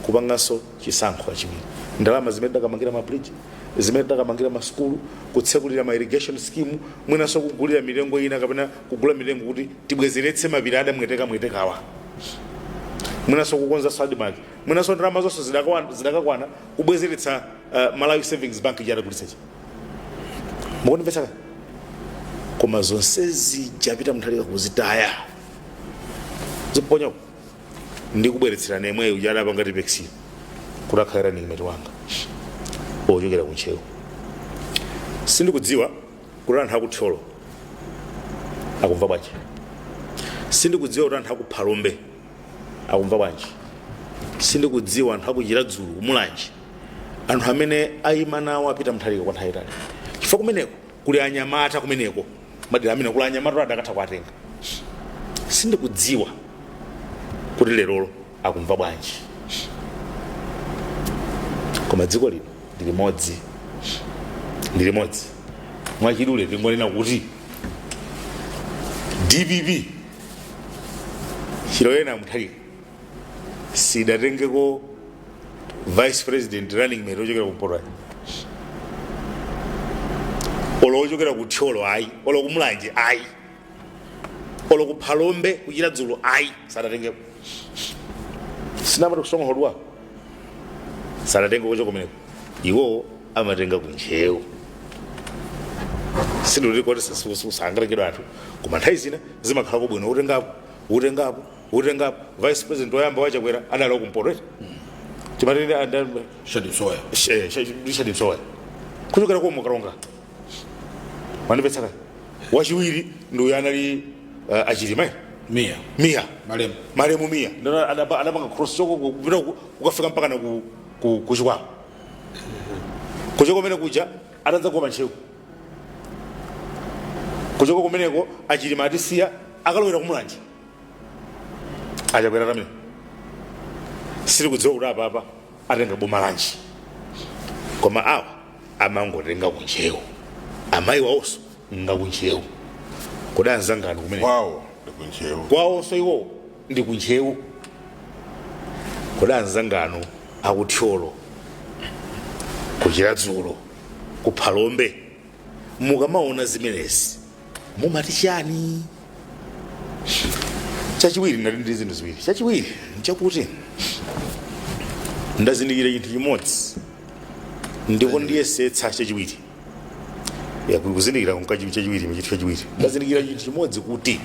kupanganso chisankho kachiwiri, ndalama zimene tidakamangira mabridge, zimene tidakamangira masukulu, kutsekulira ma irrigation scheme, mwinanso kugulira mitengo ina kapena kugula mitengo kuti tibwezeretse mapiri adamweteka mwetekawa, mwinanso kukonza ADMARC, mwinanso ndalama zonse zidakakwana kubwezeretsa Malawi Savings Bank chadagulitsachi. Mukundimvetsa? Koma zonsezi Peter Mutharika kuzitaya, ziponyako ndi kubweretsera nemweyo uja adapanga Tipex kuti akhale running mate wanga ochokera kuntcheu. Sindikudziwa kuti anthu akuthyolo akumva bwanji, sindikudziwa kuti anthu akuphalombe akumva bwanji, sindikudziwa anthu akuchiradzulu, kumulanje, anthu amene ayima nawo apita Mutharika kwa nthawi itali, chifukwa kumeneko kuli anyamata, kumeneko madera amene kuli anyamata adakatha kuatenga. Sindikudziwa kuti lerolo akumva bwanji, koma dziko lino ndi limodzi, ndi limodzi. Mwachidule tingonena kuti DPP chiloyena Mutharika sidatengeko vice president, running mate ochokera kumpoto ayi, olo ochokera ku Thyolo ayi, olo kumulanje ayi, olo ku Phalombe, kuchiradzulu ayi, sadatengeko. Sinamati ku stronghold wa sadatenge kucho kumeneko, iwowo amatenga kuntcheu. Sindikuti koti sangatengedwa anthu, koma nthawi zina zimakhala kubwino utengapo, utengapo, utengapo. Vice president woyamba wachakwera adali kumpoto eti, timati Shadi Msoya. Richard Msoya kuchokera komwe Karonga, mandipetsaka. Wachiwiri ndi uyo anali achilima Mia. Mia. Malemu. Malemu Mia. Ndona adapanga cross choko kupita kukafika mpaka na ku Chikwawa, kuchoko kumene kuja atadza kuoma ntcheu. Kuchoko kumeneko achilima atisiya, akalowera kumulanje achakwera kamene. Sili kudziwa kuti apapa atenga boma lanji, koma awa amangotenga kuntcheu, amayi wawonso ngakuntcheu. Kodi anzangani kumene Kwawo ndi kuntcheu. Kwawonso iwo ndi kuntcheu. Kodi anzangano akuthyolo, kuchiradzulo, kuphalombe, mukamaona zimenezi mumati chani? Chachiwiri, ndati ndi zinthu ziwiri. Chachiwiri nchakuti ndazindikira chinthu chimodzi ndipo ndiyesetsa. Chachiwiri ya kuzindikira chachiwiri, chinthu chachiwiri, ndazindikira chinthu chimodzi kuti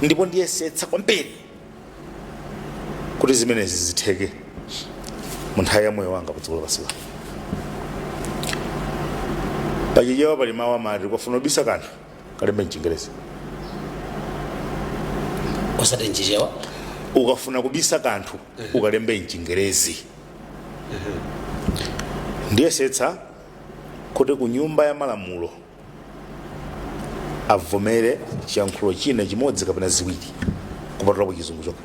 ndipo ndiyesetsa kwambiri kuti zimenezi zitheke mu nthawi ya moyo wanga pa dziko lapansi pano. Pachichewa pali mawu amati ukafuna kubisa kanthu kalembe mchingerezi. Osati mchichewa? Ukafuna kubisa kanthu ukalembe mchingerezi. Ndiyesetsa kuti ku nyumba ya malamulo avomere chiyankhulo china chimodzi kapena ziwiri kupatulapo chizungu chokha.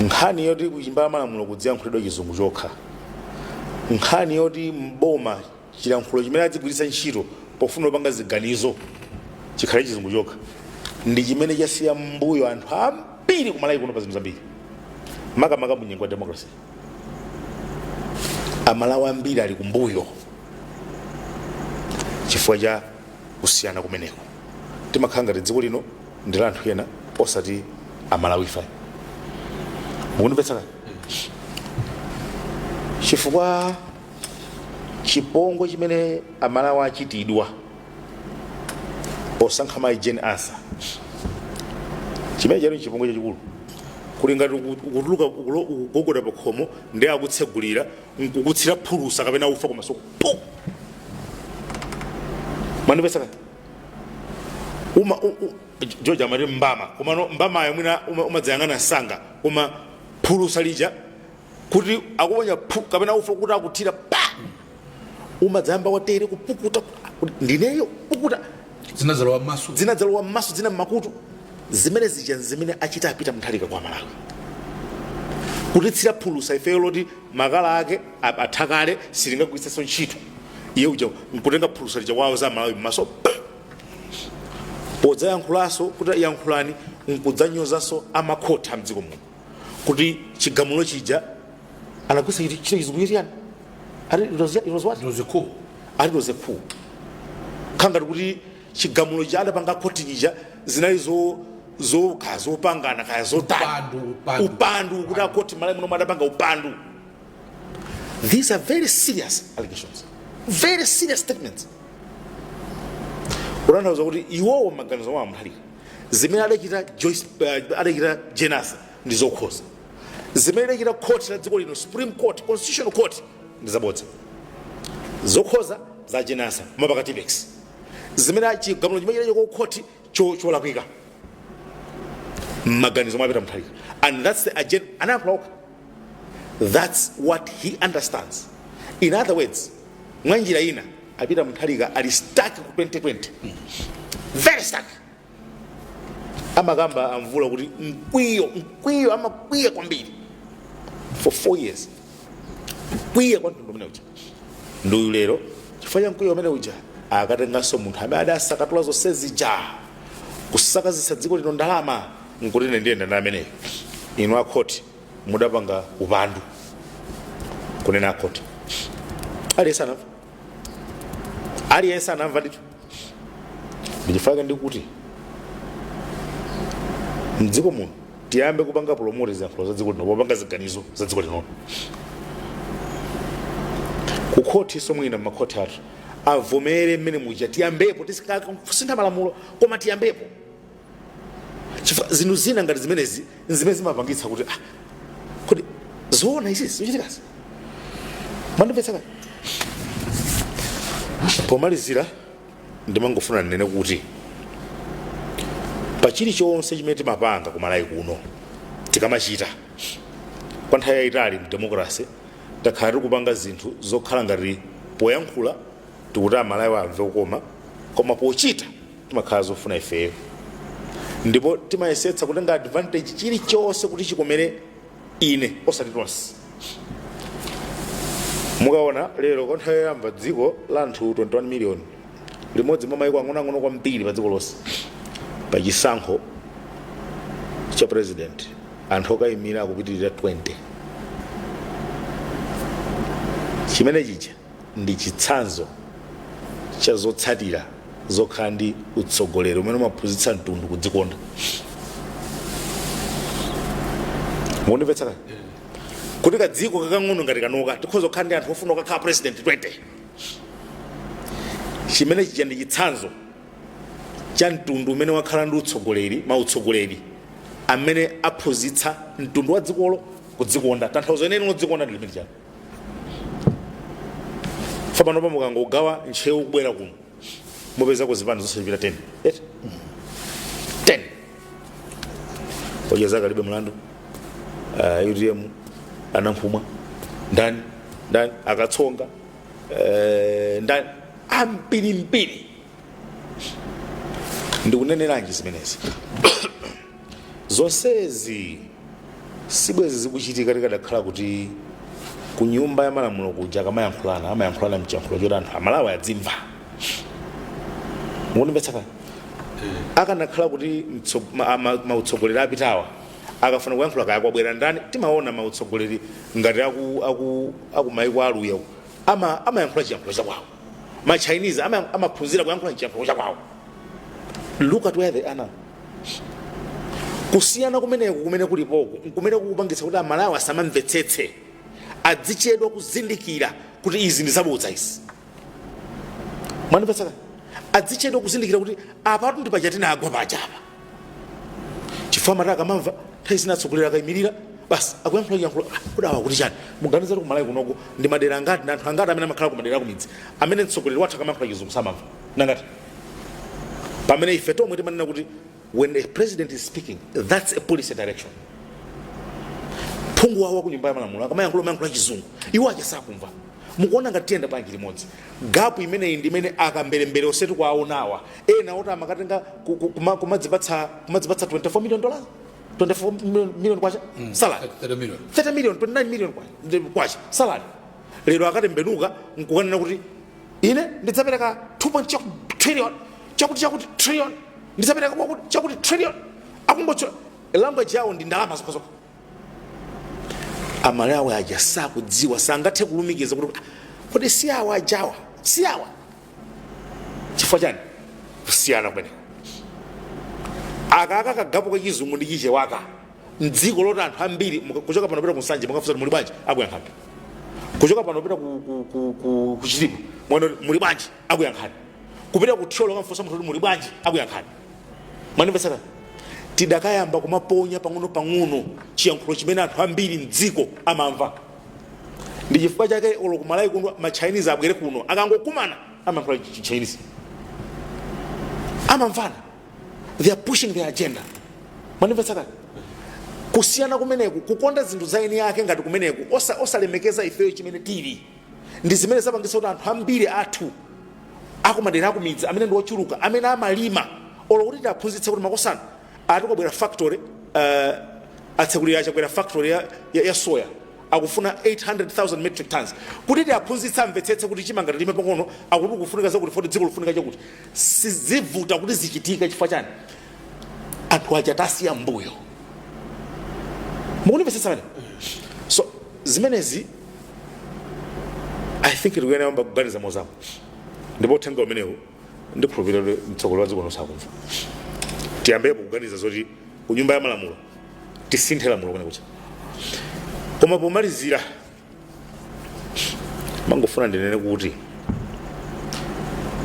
Nkhani yoti ku nyumba ya malamulo kudziyankhulidwa chizungu chokha, nkhani yoti mboma chilankhulo chimene adzigwiritsa ntchito pofuna kupanga ziganizo chikhale chizungu chokha, ndi chimene chasiya mbuyo anthu ambiri kumalawi kuno pa zinthu zambiri, makamaka mu nyengo ya democracy. Amalawi ambiri ali kumbuyo chifukwa cha kusiyana kumeneko. Timakhala ngati dziko lino ndi la anthu ena osati amalawi ife. Mukundimvetsa? Chifukwa chipongwe chimene Amalawi achitidwa posankha mayi Jane Ansah, chimene chali chipongwe chachikulu, kuli ngati ukutuluka, ukugogoda pa khomo ndi akutsegulira nkukutsira phulusa kapena ufa kumaso pu. Mwandipesa kani? Uma George amati mbama, komano mbamayo mwina umadzayang'ana msanga, koma phulusa lija kuti akuponya phu kapena ufa kuti akuthira pa, umadzayamba watere kupukuta kuti ndineyo pukuta. Zinadzalowa m'maso. Zinadzalowa m'maso, zina m'makutu. Zimene zija zimene achita a Peter Mutharika kwa Malawi, kutitsira phulusa ifeyo loti makala ake atha kale, silingagwiritsenso ntchito, iye uja nkutenga phulusa lija kwawo za Malawi m'maso, podzayankhulanso kuti yankhulani, nkudzanyozanso amakhotha mdziko muno kuti chigamulo chija anagwiritsa chito chizungu chitiyani, ati it was what? It was a coup. Ati it was a coup. Khangati kuti chigamulo cha adapanga khoti chija zinali zo kaya zopangana, kaya zotani. Upandu, upandu. Upandu, kuti akhoti Malawi muno adapanga upandu. These are very serious allegations, very serious statements, kutanthauza kuti iwowo maganizo mwawo, Mutharika, zimene adachita Joyce, adachita Jane Ansah ndi zokhoza, zimene adachita court la dziko lino, Supreme Court, Constitutional Court, ndi zabodza. Zokhoza za Jane Ansah mapaka Tipp-Ex, zimene chigamulo chimene chinacho ku court cholakwika mmaganizo mwa Peter Mutharika, and that's the agenda anayankhula okha. That's what he understands. In other words, mwa njira ina, a Peter Mutharika ali stuck ku 2020, very stuck. Amakamba amvula kuti mkwiyo, mkwiyo, amakwiya kwambiri for 4 years, mkwiya kwa mtundu umene uja. Nduyu lero, chifukwa cha mkwiyo umene uja, akatenganso munthu amene adasakatula zonse zija, kusakazisa dziko lino ndalama, nkuti ine ndiyenda ndi ameneyo. Inu akhoti mudapanga upandu, kunena akhoti. Aliyense anamva, aliyense anamva ndithu. Ndichifukwa ndikuti mdziko muno tiyambe kupanga promote ziyankhulo za dziko lino popanga ziganizo za dziko lino. Kukhoti somwina mmakhoti athu avomere mmene muja, tiyambepo tisintha malamulo, koma tiyambepo, chifukwa zinthu zina ngati zimenezi zimene zimapangitsa kuti, ah, kuti zoona izizi zikuchitikazi? Mwandimvetsa kani? Pomalizira, ndimangofuna ndinene kuti pa chilichonse chimene timapanga kumalawi kuno, tikamachita kwa nthawi yayitali mu democracy, takhala tikupanga zinthu zokhala ngati poyankhula tikuti Amalawi amve kukoma, koma pochita timakhala zofuna ifeyo, ndipo timayesetsa kutenga advantage chilichonse kuti chikomere ine, osati tonse. Mukaona lero, kwa nthawi yoyamba, dziko la anthu 21 million, limodzi mwa mayiko ang'onoang'ono kwambiri pa dziko lonse, pa chisankho cha president anthu okayimira akupitirira 20. Chimene chija ndi chitsanzo cha zotsatira zokhala ndi utsogoleri umene umaphunzitsa mtundu kudzikonda. Mukundimvetsa kani? Kuti kadziko kakang'ono ngati kanoka tikhoza kukhala ndi anthu ofuna kukakhala president 20, chimene chija ndi chitsanzo cha mtundu umene wakhala ndi utsogoleri, mautsogoleri amene aphunzitsa mtundu wa dzikolo kudzikonda. Tanthauzo inene lodzikonda ndi limene chani fapano pa mukangogawa Ntcheu kubwera kuno, mupeza kuzipani zonse zipita 10 eti 10. Odya Zake Alibe Mlandu, UTM, anamphumwa ndani ndani, akatsonga, ndani, ambirimbiri. Ndikuneneranji zimenezi? Zonsezi sibwezi zikuchitika tikadakhala kuti ku Nyumba ya Malamulo kuja akamayankhulana, amayankhulana mchiyankhulo choti anthu Amalawi adzimva. Mukundimvetsa kani? Akanakhala kuti mautsogoleri apitawa akafuna kuyankhula, kaya kwabwera ndani, timaona mautsogoleri ngati aku maiko aluya amayankhula chiyankhulo chakwawo. Ma Chinese amaphunzira kuyankhula chiyankhulo chakwawo. Look at where they are now. Kusiyana kumeneku kumene kulipoku kumene kukupangitsa kuti Amalawi asamamvetsetse, adzichedwa kuzindikira kuti izi ndi zabodza izi. Mwandimvetsa? Adzichedwa kuzindikira kuti apatu ndi paja tinagwa pajapa, chifukwa mati akamamva nthawi zina atsogoleri akayimirira, basi, akuyankhula chiyankhulo. Ah, kuti awa kuti chani? Muganiza kuti kuMalawi kunoko ndi madera angati ndi anthu angati amene amakhala ku madera akumidzi amene mtsogoleri wathu akamayankhula Chizungu samamva? Nangati pamene ife tomwe timanena kuti when a president is speaking, that's a policy direction. Phungu wawo ku Nyumba ya Malamulo akamayankhula, mayankhula Chizungu, iwo aja sakumva. Mukuona ngati tiyenda bwanji limodzi? Gap imeneyi ndi imene akamberembere osetu kwaonawa ena oti amakatenga kumadzipatsa $24 million, 24 million kwacha salary. 30 million. 30 million, 29 million kwacha salary. Lero akatembenuka nkukanena kuti ine ndidzapereka 2 trillion, chakuti chakuti trillion, ndidzapereka kwakuti chakuti trillion. Akungotchula, language yawo ndi ndalama zokhazokha. Amalawi aja sakudziwa, sangathe kulumikiza kuti, "Ah, kodi si awa ajawa, si awa?" Chifukwa chani? Kusiyana kumeneko akaka ka gap kachizungu ndi Chichewaka mdziko loti anthu ambiri kuchoka pano pita kuNsanje, mukafunsa kuti muli bwanji, akuyankhani. Kuchoka pano pita ku Chitipa, mwana muli bwanji, akuyankhani. Kupita ku Thyolo, kamfunsa munthu kuti muli bwanji, akuyankhani. Mwandimvetsera? Tidakayamba kumaponya pang'ono pang'ono chiyankhulo chimene anthu ambiri mdziko amamva. Ndi chifukwa chake olo kuMalawi kuno ma Chinese abwere kuno, akangokumana amayankhula Chinese, amamvana. They are pushing their agenda. Mwandimvetsa kale? Kusiyana kumeneku, kukonda zinthu za eni ake ngati kumeneku, osalemekeza ifeyo chimene tili, ndi zimene zapangitsa kuti anthu ambiri athu akumadera akumidzi amene ndi ochuluka amene amalima, olo kuti tiaphunzitse kuti makosana atikobwera factory, atsekulira achakwera factory ya soya, akufuna 800,000 metric tons, kuti tiaphunzitse amvetsetse kuti chimanga tilime pang'ono, akuti kufunika zakuti foti dziko lifunika chakuti, sizivuta kuti zichitike. Chifukwa chani? Anthu aja tasiya mbuyo. Mukundimvetsetsa pamene? So zimenezi I think tikuyenera kuyamba kuganiza mozama, ndipo uthenga umenewu ndikhulupirira kuti mtsogoleri wa dziko lonse akumva. Tiyambepo kuganiza zoti ku Nyumba ya Malamulo tisinthe lamulo kwene kucha. Koma pomalizira, mangofuna ndinene kuti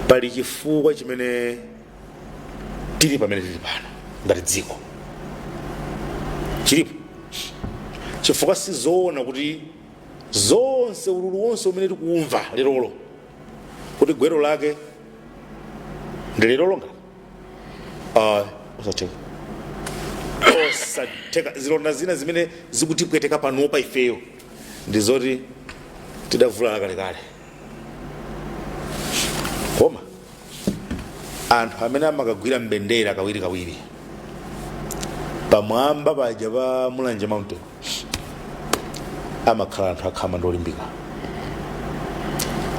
pali chifukwa chimene tili pamene tili pano ngati dziko. Chilipo chifukwa. Sizoona kuti zonse, ululu wonse umene tikuumva lerolo, kuti gwero lake ndi lerolo ngati osatheka, osatheka. Zilonda zina zimene zikutipweteka panopa ifeyo ndi zoti tidavulala kalekale. Koma anthu amene amakagwira mbendera kawirikawiri pamwamba paja pa Mulanje Mountain amakhala anthu akhama ndi olimbika,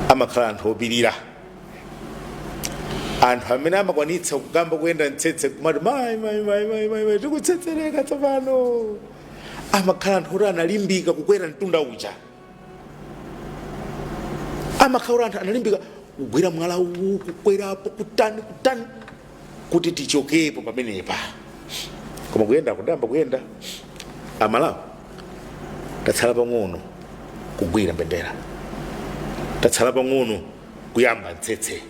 amakhala anthu opirira, anthu amene amakwanitsa kukamba kuyenda mtsetse kumati, "Mayi, mayi, mayi, mayi, mayi, mayi, tikutsetsereka tsopano." Amakhala anthu oti analimbika kukwera mtunda uja, amakhala kuti anthu analimbika kugwira mwala uwu, kukwerapo, kutani kutani, kuti tichokepo pamenepa. Koma kuyenda kudamba kuyenda, Amalawi tatsala pang'ono kugwira mbendera, tatsala pang'ono kuyamba mtsetse.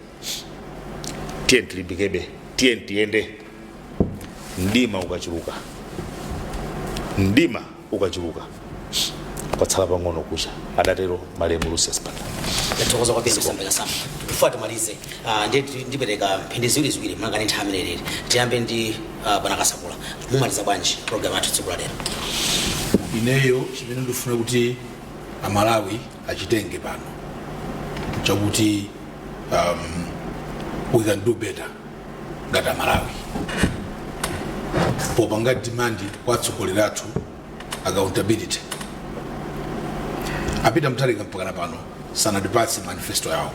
Tiye tilimbikebe, tiye tiyende. Mdima ukachuluka, mdima ukachuluka, kwatsala pang'ono kucha, adatero malemu Lucius Banda. Tathokoza kwambiri, kusambeka sama. Before timalize, ndiye ndipereka mphindi ziwiri ziwiri manga ndi nthawi imene ilili. Tiyambe ndi bwana Kasakula. Mumaliza bwanji program yathu tsiku la lero? Ineyo chimene ndifuna kuti Amalawi achitenge pano chakuti we can do better ngati Amalawi popanga demand kwa atsogoleri athu accountability. A Peter Mutharika mpakana pano sanatipatse manifesto yawo.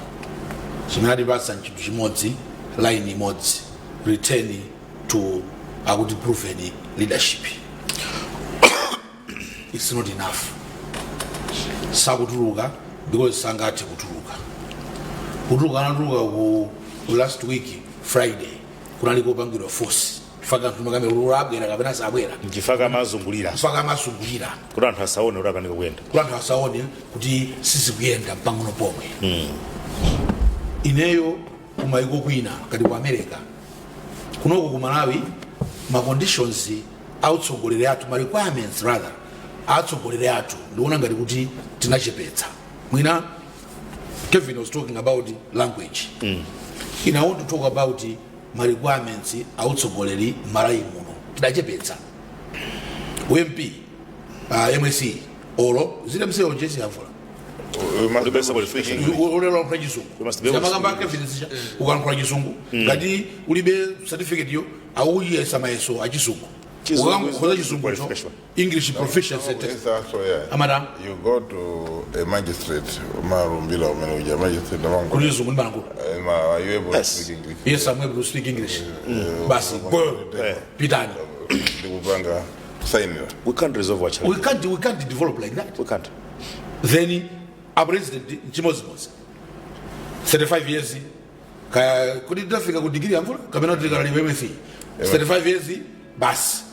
Chimene atipatsa nchinthu chimodzi, line imodzi, return to akuti proven leadership. It's not enough. Sakutuluka because sangathe kutuluka. Kutuluka anatuluka ku last week Friday, kunali kopangidwa force. Chifukwa anthu makamera abwera kapena sabwera. Nchifukwa amazungulira. Chifukwa amazungulira. Kuti anthu asaone kuti akanika kuyenda. Kuti anthu asaone kuti sizikuyenda mpang'ono pomwe. Ineyo kumayiko kwina kati ku America, kunoko ku Malawi, ma conditions autsogoleri athu, ma requirements rather atsogoleri athu, ndikuona ngati kuti tinachepetsa. Mwina Kevin was talking about language. Ine I want to talk about ma requirements autsogoleri. Malawi muno tidachepetsa. UMP, MSCE, olo zile MSCE onjesi yavula. We must Ulibe be able to speak qualification. English. Ulelankhula Chizungu. You must be able to Zamakamba speak. Kevin zija ukalankhula Chizungu, ngati ulibe certificate yo, awuyesa mayeso achizungu. Chizungu is Ukakhoza not Chizungu cho, qualification. English proficiency test. Yes, also, yeah. Amada. You go to a magistrate, umalumbira umene uja magistrate Kuti amango. Chizungu ndimalankhula. Are you able to Yes. speak English? Yes, I'm able to speak English. Basi go. Pitani. Ndikupanga kusainira. We can't resolve our We challenge. can't develop like that. We can't. Then a president chimodzimodzi, 35 years kaya kuti tafika ku degree yamvula kapena tikalaliwa MSCE, 35 years basi.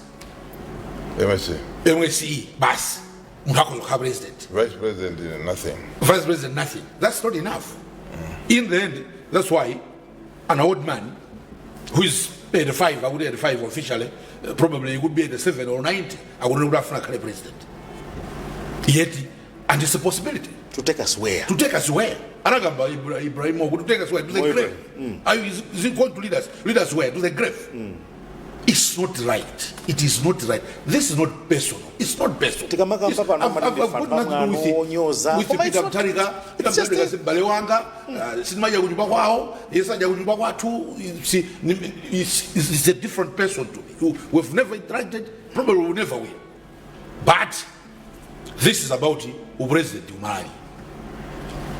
MSc. MSCE basi, munthu akhoza kukhala president. Vice president, nothing. Vice president, nothing. That's not enough in the end. That's why an old man who is 85, akuti 85 officially, probably he could be 87 or 90, akunena kuti afuna akhale president yet, and it's a possibility. To take us where? To take us where? Anagamba Ibrahim to take us where? To the Mo grave. Are you, is he going to lead us? Lead us where? To the grave. It's not right. It is not right. This is not personal. It's not personal. Tikamakamba pano I've got nothing to do with it. onyoza. With Koma it's Peter not- Mutharika. Peter it's just Mutharika si m'bale wanga, sindimadya kunyumba kwawo, iye sadya kunyumba kwathu. It's a different person to me. We've never interacted, probably we never will. But this is about upresident umalawi.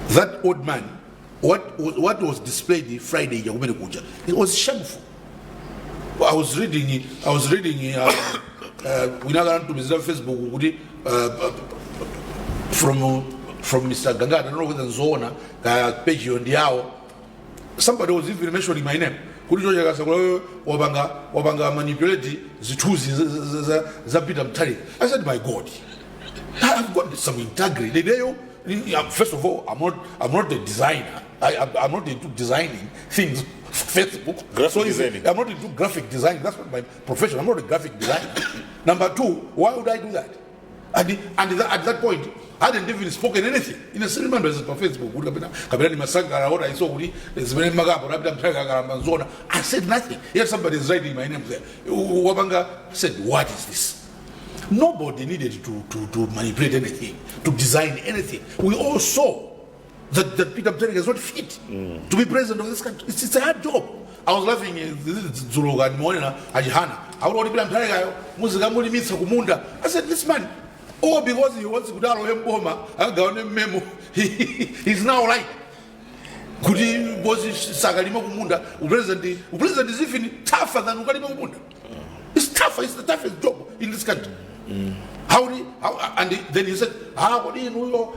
That old man, what was displayed Friday yakumene kuja, it was shameful. I was reading winaka antumizira Facebook kuti from Mr. Gangata. I don't know whether nzoona ka page yo ndi yawo. Somebody was even mentioning my name kuti George Kasakula wapanga manipulate zithunzi za Peter Mutharika. I said, "My God, I've got some integrity." First of all, I'm not a designer. I'm not into designing things for Facebook. Graphic So designing. I'm not into graphic design. That's not my profession. I'm not a graphic designer. Number two, why would I do that? And at that point, I hadn't even spoken anything. In a remember pa Facebook, kuti kapena ni masangala ora iso kuti zimene makapo rapita Mutharika kalamba nzona. I said nothing. Yet somebody is writing my name there. Wapanga said, "What is this?" Nobody needed to manipulate anything, to design anything. We all saw that Peter Mutharika is not fit to be president of this country. It's a hard job. I was laughing dzulo ndimaonera achihana akuti kuti Peter Mutharikayo muzikamulimitsa kumunda. I said, "This man, all because he wants kuti alowe mboma akagawane mmemo, he's now like kuti because sakalima kumunda, upresident is even tougher than ukalima kumunda. It's tougher. It's the toughest job in this country." How, and then he said, "Ah, what do you know?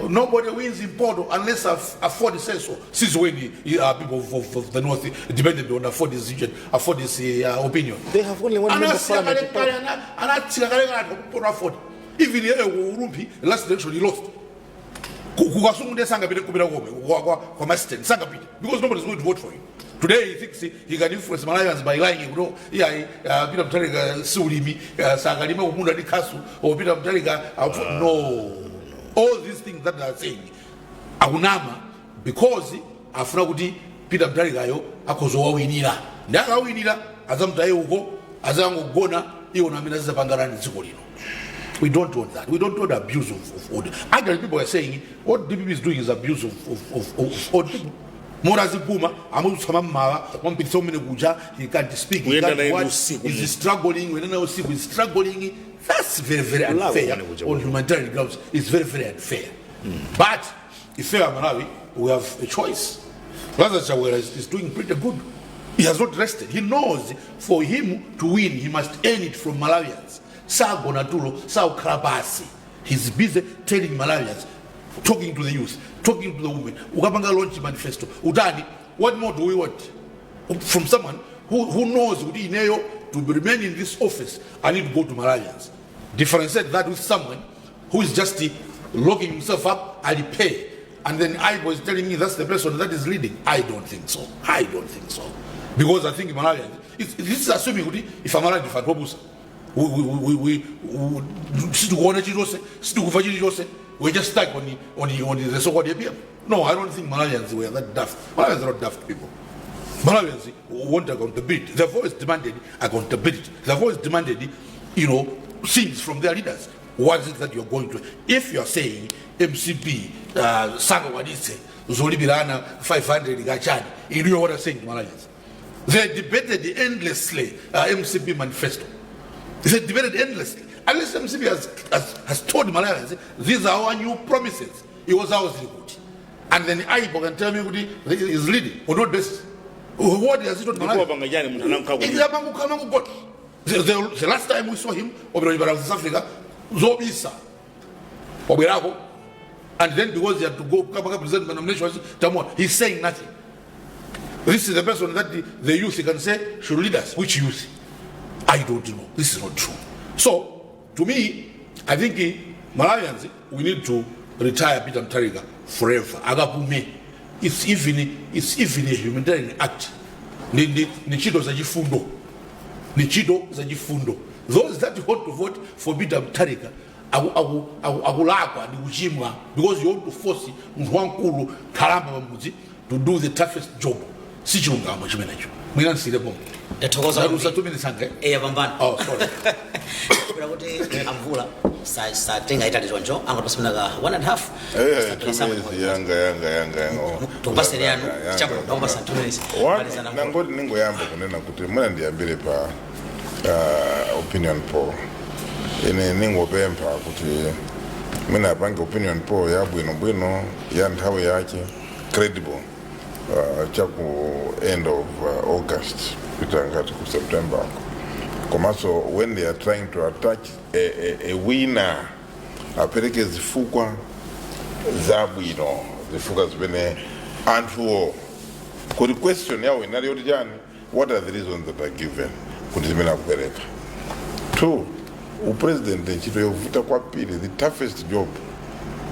Nobody wins in Mpoto unless AFORD says so." Since when people of the north depended on AFORD decision, AFORD's opinion? They have only one member of Anasiya parliament. kale kale, anatsika kale kale kumpoto AFORD. Even here Urumpi, last election he lost. Kukasungu ndiye sangapite kupita kome kwa Maston sangapite because nobody is going to vote for him. Today he thinks he can influence Malawians by lying kuti yeah, Peter Mutharika si ulimi, sakalima kumunda ndi khasu or Peter Mutharika no, all these things that they are saying akunama because afuna kuti Peter Mutharikayo akhoza wawinira ndi akawinira adzamutaye uko azangogona iwo namene azizapangana dziko lino. We don't want that. We don't want abuse of order. Actually, people are saying what DPP is doing is abuse of old people. Mora aziguma amuzutsa mmawa wampitisa umene kuja, he can't speak, he Kuyenda can't naye what, usiku. He's struggling when naye usiku, he's struggling. That's very, very Ulawo unfair kumene kuja. on humanitarian grounds. It's very, very unfair. But if we are Malawi, we have a choice. Lazarus Chakwera is doing pretty good. He has not rested. He knows for him to win, he must earn it from Malawians. Sagona tulo, saukhala pasi. He's busy telling Malawians, talking to the youth, talking to the women. Ukapanga launch manifesto. Utani, what more do we want from someone who knows kuti ineyo to remain in this office I need to go to Malawians. Differentiate that with someone who is just locking himself up and pay. And then I was telling me that's the person that is leading. I don't think so. I don't think so. Because I think Malawians, this is assuming kuti if Amalawi ndife anthu opusa. We sitikuona chilichonse, sitikumva chilichonse. We're just stuck on the so-called APM. No, I don't think Malawians were that daft. Malawians are not daft people. Malawians want accountability. They've always demanded accountability. They've always demanded things from their leaders. What is it that you're going to? If you're saying MCP, sangakwanitse, zolipirana 500 kachani, you know what I'm saying to Malawians. They debated endlessly MCP manifesto. They debated endlessly. Unless MCP has told Malawians, these are our new promises. It was ours. And then Aibo can tell me kuti he is leading on what basis? What has he told Malawians? Ndikuwapanga chani munthu anamkha? The last time we saw him wapita South Africa zobisa wabwerako, and then because he had to go come present the nomination, tamwa, he's saying nothing. This is the person that the youth can say should lead us. Which youth? I don't know. This is not true. So to me, I think Malawians, we need to retire Peter Mutharika forever. Akapume. It's even a humanitarian act. Ni ntchito zachifundo, ni ntchito zachifundo. Those that want to vote for Peter Mutharika akulakwa ndi kuchimwa, because you want to force munthu wamkulu, khalamba pamudzi, to do the toughest job. Si chilungamo chimenecho. Mwina nsire pomwe. Ndathokoza kwambiri. Usatuminisanga. Eya, pambana. Oh, sorry. Kupera kuti amvula satenga itali choncho, angatipasimina ka one and a half. Eh, 2 minutes yanga yanga yanga yanga. Oh. Tukupaseni yanu. Yanga, Chapo, yanga. ndakupasa 2 minutes. One, Malizana mvula. nangoti ningoyamba kunena kuti mwina ndiyambire pa opinion poll. Ine ningopempha kuti mwina apange opinion poll yabwino bwino, ya nthawi yake, credible, chaku end of August kuita ngati ku September ako. Komanso when they are trying to attach a winner, apereke zifukwa zabwino, zifukwa zimene anthuwo kuti question yawo inali yoti chani, what are the reasons that are given kuti zimene akupereka. Two, upresident ntchito yovuta kwambiri. The toughest job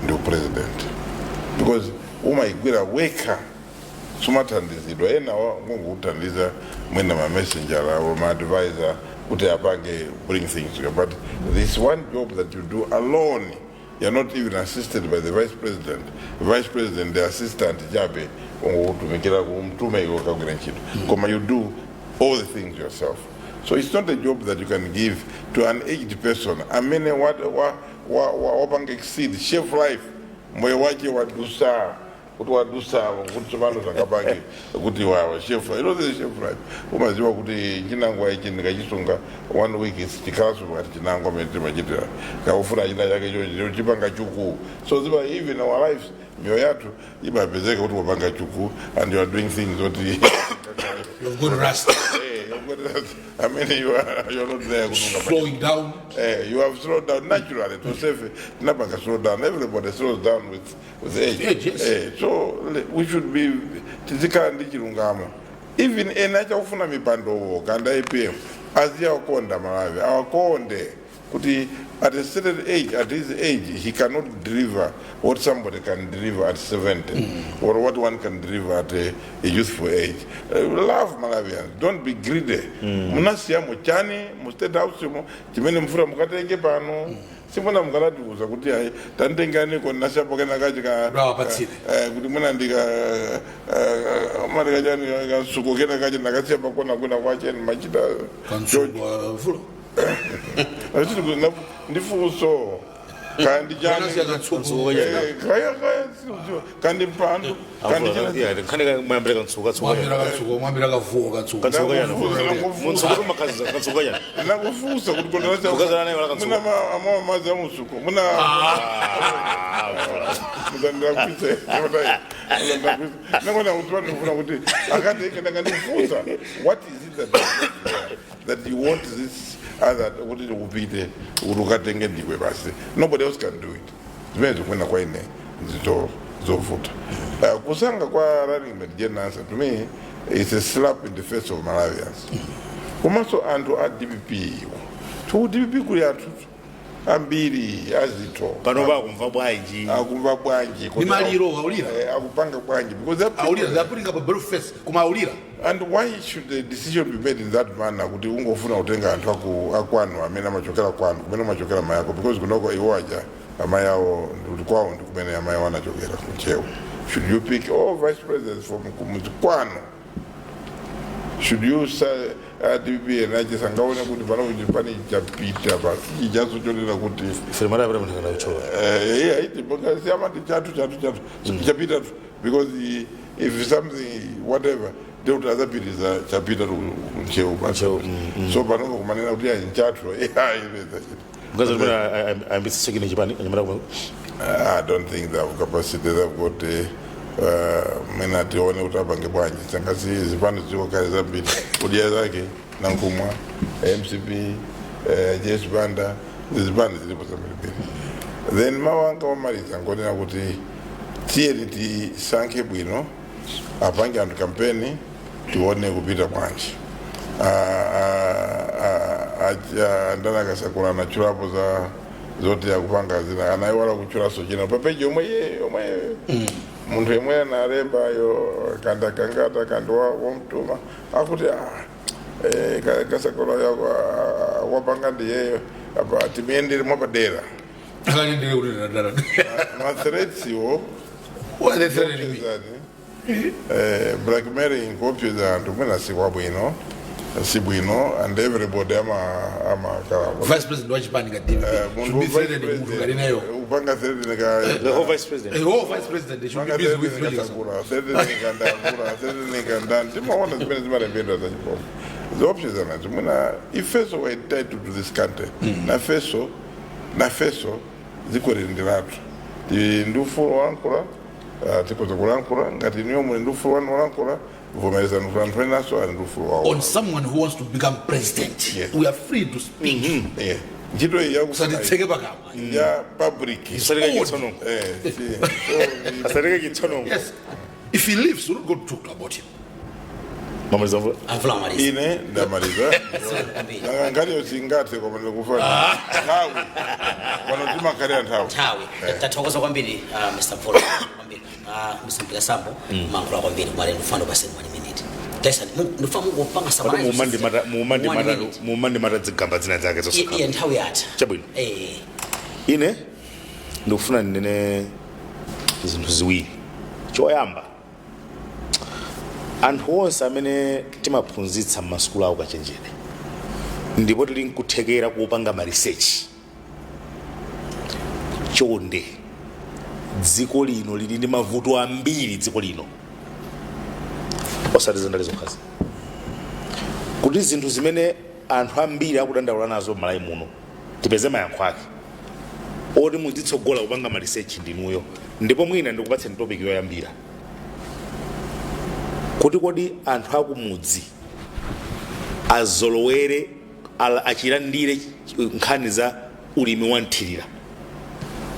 ndi upresident because umayigwira wekha, sumathandizidwa. Ena ngongokuthandiza mwina ma messenger or ma advisor kuti apange bring things together, but this one job that you do alone, you're not even assisted by the vice president. The vice president, the assistant chabe, ongokutumikira kumtume iwe kagwira ntchito, koma you do all the things yourself. So it's not a job that you can give to an aged person amene wapanga exceed shelf life, moyo wake wadusa, kuti wadusa, kuti tsopano zakapange kuti wawa shelf life. You know the shelf life, umaziwa kuti chinangwa ichi ndikachisunga one week chikhalanso pakati chinangwa amene timachitira kaufuna china chake cho chipanga chuku. So ziba even our lives, mioyo yathu imapezeka kuti wapanga chuku and you are doing things kuti You've got rust. Eh, you've got rust. I mean, you're not there kutunga. Slowing down. Eh, you have slowed down naturally to save. Tinapanga slow down. Everybody slows down with age. Age, yes. Eh, so we should be tizikhala ndi chilungamo. Even ena achakufuna mipandowo kanda APM aziyakonda Malawi, awakonde kuti at a certain age, at his age, he cannot deliver what somebody can deliver at 70 or what one can deliver at a youthful age. Love Malawians, don't be greedy. Munasiyamo chani mu State House mo chimene mfura mukatenge pano? Simona mukanatiuza kuti ayi, tantenganiko nasiyapo kena kachi ka Rawapatsire. Kuti mwina ndika mandika chani kasuko kena kachi ndakasiya pakona kwina kwache machita. Kansungwa mvula. Ndifunso kandi chani? Munasiya katsuko. Eh, kaya kaya sikudziwa. Kandi mpando kandi china. Nkhani mwayambira kantsuka tsuka. Mwambira katsuko, mwambira kavuwa katsuko. Katsuka yana. Nakufunsa. Muntsuka makazi katsuka yana. Nakufunsa kuti Mukazana naye wala katsuka. muna amwa madzi amusuko muna muzandilakwise nangona kuti vanofuna kuti akati ndakandifunsa, what is it that you want this other kuti upite kuti ukatenge ndiwe basi? Nobody else can do it. Zimene zikuena kwa ine zito Zovuta. Kusankha kwa running mate Jane Ansah, to me it's a slap in the face of Malawians, komanso anthu a DPP iwo. Ku DPP kuli anthu ambiri azitho. Pano pakumva bwanji? Akumva bwanji? Ni maliro aulira. Akupanga bwanji? Because they're Aulira. They are putting up a brave face, koma aulira. And why should the decision be made in that manner, kuti ungofuna kutenga anthu akwanu amene amachokera kwanu, kumene amachokera mayako? Because kunoko iwo aja amayi awo ndikuti kwawo ndi kumene amayi awo anachokera, kuNtcheu. Should you pick all vice presidents from kumudzi kwanu? Should you say DPP enache sangaone kuti pano kuti pane chapita pasi chichaso chonena kuti Filimata apita munthu akanakuchoka. Yeah, iti because amati chatu chatu chatu chapita tu, because if something whatever ndekuti azapitisa chapita tu kuNtcheu basi. Ntcheu. So panopo kumanena kuti ayi nchatu Mkazi kuti ayambitse chikine chipani anyamata kumwe. I don't think they have capacity. They've got mwina tione kuti apange bwanji. Sangasi zipani ziko kale zambiri, kudya zake Nankhumwa, MCP, Jes Banda, zipani zilipo zambirimbiri. Then mawu anga omaliza ngonena kuti tiyeni tisankhe bwino, apange anthu kampeni, tione kupita bwanji. Andana akasakula anachulapo za zoti akupanga zina, anaiwala kuchulaso china pa page yomwe ye yomwe munthu yemwe analembayo kanda kangata kandi wamtuma akuti ah, Kasakula yako wapanga ndiyeyo apa timuyendere mwapadera. Akanyendere kuti dadara. Ma threats iwo. What are they threatening me? Blackmailing, kuopseza anthu, mwina si kwabwino, si bwino, and everybody amakala Vice president wa chipani ka DPP should be threatening munthu ngati nayo? Upanga threatening ka The whole vice president. A whole vice president, they should be busy with George Kasakula. Kasakula, threatening kandakula, threatening kandani, timaona zimene zimalembedwa zachipomwe ziopsezana. Zimwina ifeso we entitled to this country, nafeso nafeso dziko lili ndi lathu. Tili ndi ufulu wolankhula, tikhoza kulankhula. Ngati niyo muli ndi ufulu wanu wolankhula, vomerezani kuti anthu enaso ali ndi ufulu wawo. On someone who wants to become president, we are free to speak. Yeah. Ntchito iyi yakufuna Usatitseke pakamwa. Ya public. Asaleke chitsonongo. So, Asaleke chitsonongo. Yes, if he leaves, we'll not go to talk about him. Mamaliza mvula. Amvula amaliza. Ine ndamaliza. Nanga nkhaniyo singathe, koma ndikufa nthawi pano, timakhalira nthawi. Nthawi. Tathokoza kwambiri, Mr Mvula, kwambiri. Mr Mpikasambo, mankhula kwambiri kumale ndifuna paseni 1 minute. Tyson, ndifuna mungopanga summarize. One minute. Mumandimata zigamba zina zake zosakhala. Iye nthawi yatha. Chabwino. Ine ndikufuna ndinene zinthu ziwiri. Choyamba, anthu onse amene timaphunzitsa m'masukulu awo kachenjede ndipo tili nkuthekera kupanga ma research, chonde, dziko lino lili ndi mavuto ambiri, dziko lino, osati zandale zokhazi, kuti zinthu zimene anthu ambiri akudandaula nazo m'Malawi muno tipeze mayankho ake oti muzitsogola kupanga ma research ndinuyo. Ndipo mwina ndikupatseni topic yoyambira kuti kodi anthu akumudzi azolowere achilandire nkhani za ulimi wa nthirira,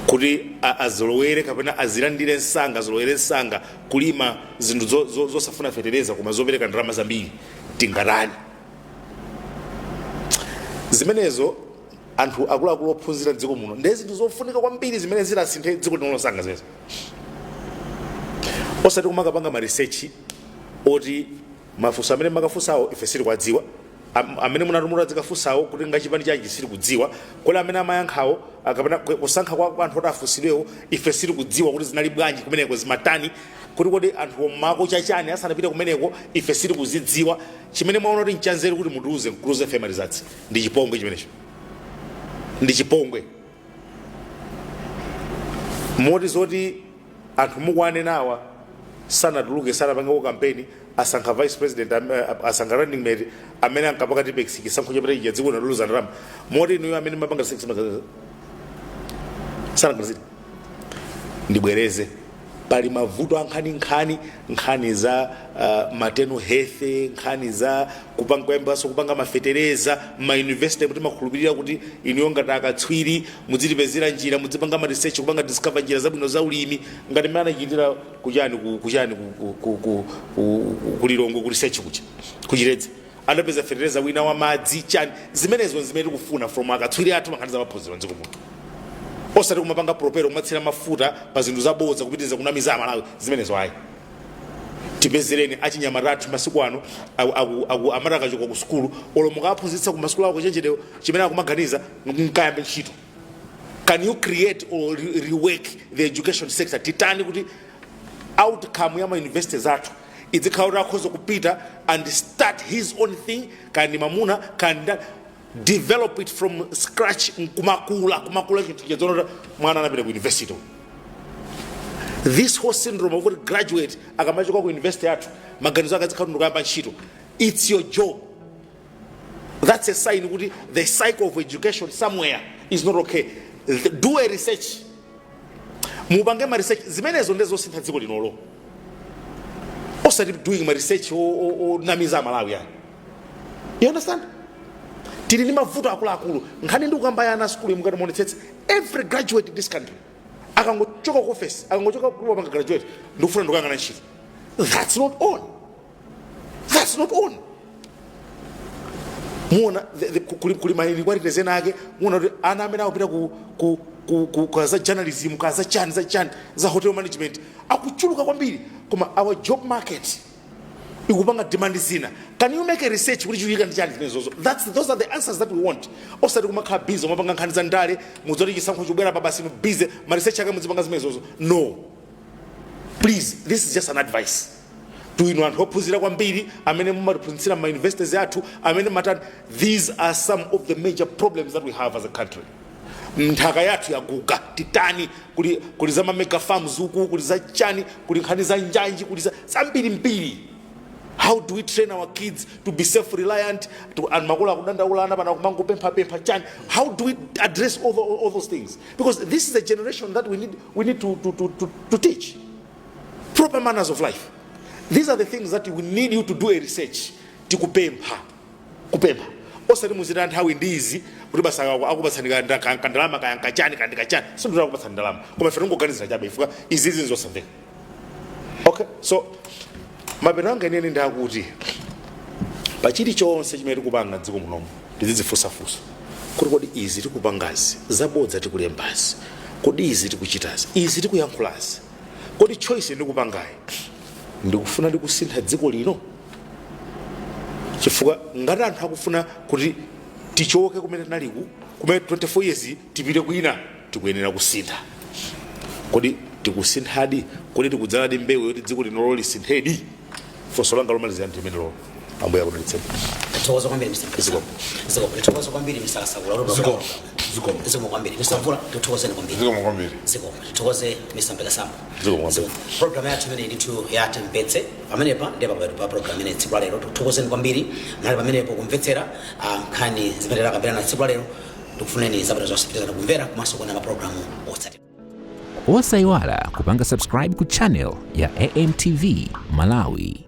kuti azolowere kapena azilandire msanga, azolowere msanga kulima zinthu zosafuna fetereza koma zopereka ndalama zambiri, tingatani zimenezo? Anthu akuluakulu ophunzira mdziko muno, ndi zinthu zofunika kwambiri zimene zinasinthe dziko lino losanga zimenezo, osati kumakapanga ma research oti mafunso amene makafunsawo ife sitikuwadziwa, amene munatumula zikafunsawo kuti ngachipani chanji sitikudziwa, kodi amene amayankhawo kapena kusankha kwa anthu oti afunsidwewo ife sitikudziwa kuti zinali bwanji kumeneko, zimatani, kuti kodi anthu mako chachani asanapite kumeneko ife sitikuzidziwa. Chimene mwaona kuti nchanzeru kuti mutiuze mkuluze fe results, ndi chipongwe chimenecho, ndi chipongwe. Moti zoti anthu mukuwanenawa sanatuluke, sanapangeko kampeni, asankha vice president, asankha running mate amene ankapaka Tipp-Ex, chisankho chapita chija dziko linatuluza ndalama, moti inuyo amene mapanga sanaganizire. Ndibwereze. Pali mavuto ankhaninkhani, nkhani za maternal health, nkhani za kupanga, kuyambanso kupanga mafetereza m'mayunivesiti, kuti makhulupirira kuti inuyo ngati akatswiri mudzitipezera njira, mudzipanga ma research, kupanga discover njira zabwino za ulimi, ngati mmene anachitira kuchani, kuchani, kulilongwe, ku research kucha kuchiredza, adapeza fetereza wina wa madzi, chani. Zimenezo zimene tikufuna from akatswiri athu mankhani za maphunziro mdziko muno, osati kumapanga propel, kumatsira mafuta pa zinthu zabodza, kupitiriza kunamiza Amalawi. Zimenezo ayi. Tipezereni achinyamata athu masiku ano amati akachoka ku sukulu, olo mukaphunzitsa ku masukulu ako chenjedewo, chimene akumaganiza nkayambe ntchito. Can you create or rework the education sector? Titani kuti outcome ya ma universities athu idzikhala kuti akhoza kupita and start his own thing, kandi mamuna kandi develop it from scratch, nkumakula, kumakula chinthu chadzoona kuti mwana anapita ku university? This whole syndrome of kuti graduate akamachoka ku university yathu, maganizo ake azikhala kuti ndikuyamba ntchito. It's your job. That's a sign kuti the cycle of education somewhere is not okay. Do a research, mupange ma research. Zimenezo ndezosintha dziko linolo, osati doing ma research onamiza Amalawi yani. You understand? Tili ndi mavuto akuluakulu. Nkhani ndi kukamba ya ana sukulu, mukati muonetsetse, every graduate in this country akangochoka ku office, akangochoka kupanga graduate, ndikufuna ndikuyang'ana ntchito. That's not on, that's not on. Muona kuli ma inequalities ena ake. Muona kuti ana amene akupita ku za journalism, ka za chani, za chani, za hotel management akuchuluka kwambiri, koma our job market ikupanga demand zina. Can you make a research kuti chikuchitika ndi chani zimenezozo? Those are the answers that we want, osati kumakhala busy umapanga nkhani za ndale. Mudzoti chisankho chikubwera pa, basi busy ma research ake muzipanga zimenezozo. No, please, this is just an advice to inu anthu ophunzira kwambiri amene mumatiphunzitsira ma universities athu, amene matani. These are some of the major problems that we have as a country. Nthaka yathu yaguga, titani? Kuli za ma mega farms uku, kuli za chani, kuli nkhani za njanji, kuli za zambirimbiri. How do we train our kids to be self-reliant and makolo akudandaulana pana kumangopemphapempha chani? How do we address all those things? Because this is a generation that we need to teach proper manners of life. These are the things that we need you to do a research. Tikupempha, kupempha, osati muzita nthawi ndizi kuti basa akupatsani kandalama, kaya kachani kandi kachani. Sindira akupatsani ndalama, koma ife tingoganizira chabe ifuka izizi nzosamveka. Okay, so mapeto anga inene ndakuti pa chilichonse chimene tikupanga dziko munomu, tizidzifunsafunsa kuti kodi izi tikupangazi, zabodza tikulembazi, kodi izi tikuchitazi, izi tikuyankhulazi, kodi choice ndikupangayi ndikufuna ndikusintha dziko lino? Chifukwa ngati anthu akufuna kuti tichoke kumene tinaliku, kumene 24 years, tipite kwina, tikuyenera kusintha. Kodi tikusinthadi? Kodi tikudzaladi mbewu yoti dziko linolo lisinthedi? Funso langa lomalizira ndi limene lolo. Ambuye akudalitseni. Tathokoza kwambiri, Mr. Mpesa. Zikomo. Tathokoza kwambiri, Mr. Kasakula. Zikomo. Zikomo. Zikomo kwambiri, Mr. Mvula. Tikuthokozeni kwambiri. Zikomo kwambiri. Zikomo. Tithokoze Mr. Mpekasambo. Zikomo kwambiri. Program yathu imene ndithu yatimvetse pamenepa, ndiye papeto pa program imene tsiku la lero. Tikuthokozeni kwambiri mnali pamenepo kumvetsera nkhani zimene takambirana tsiku la lero. Ndikufuneni zabwino zonse. Pitizani kumvera komanso kuona mapulogalamu otsatira. Osayiwala kupanga subscribe ku channel ya AMTV Malawi.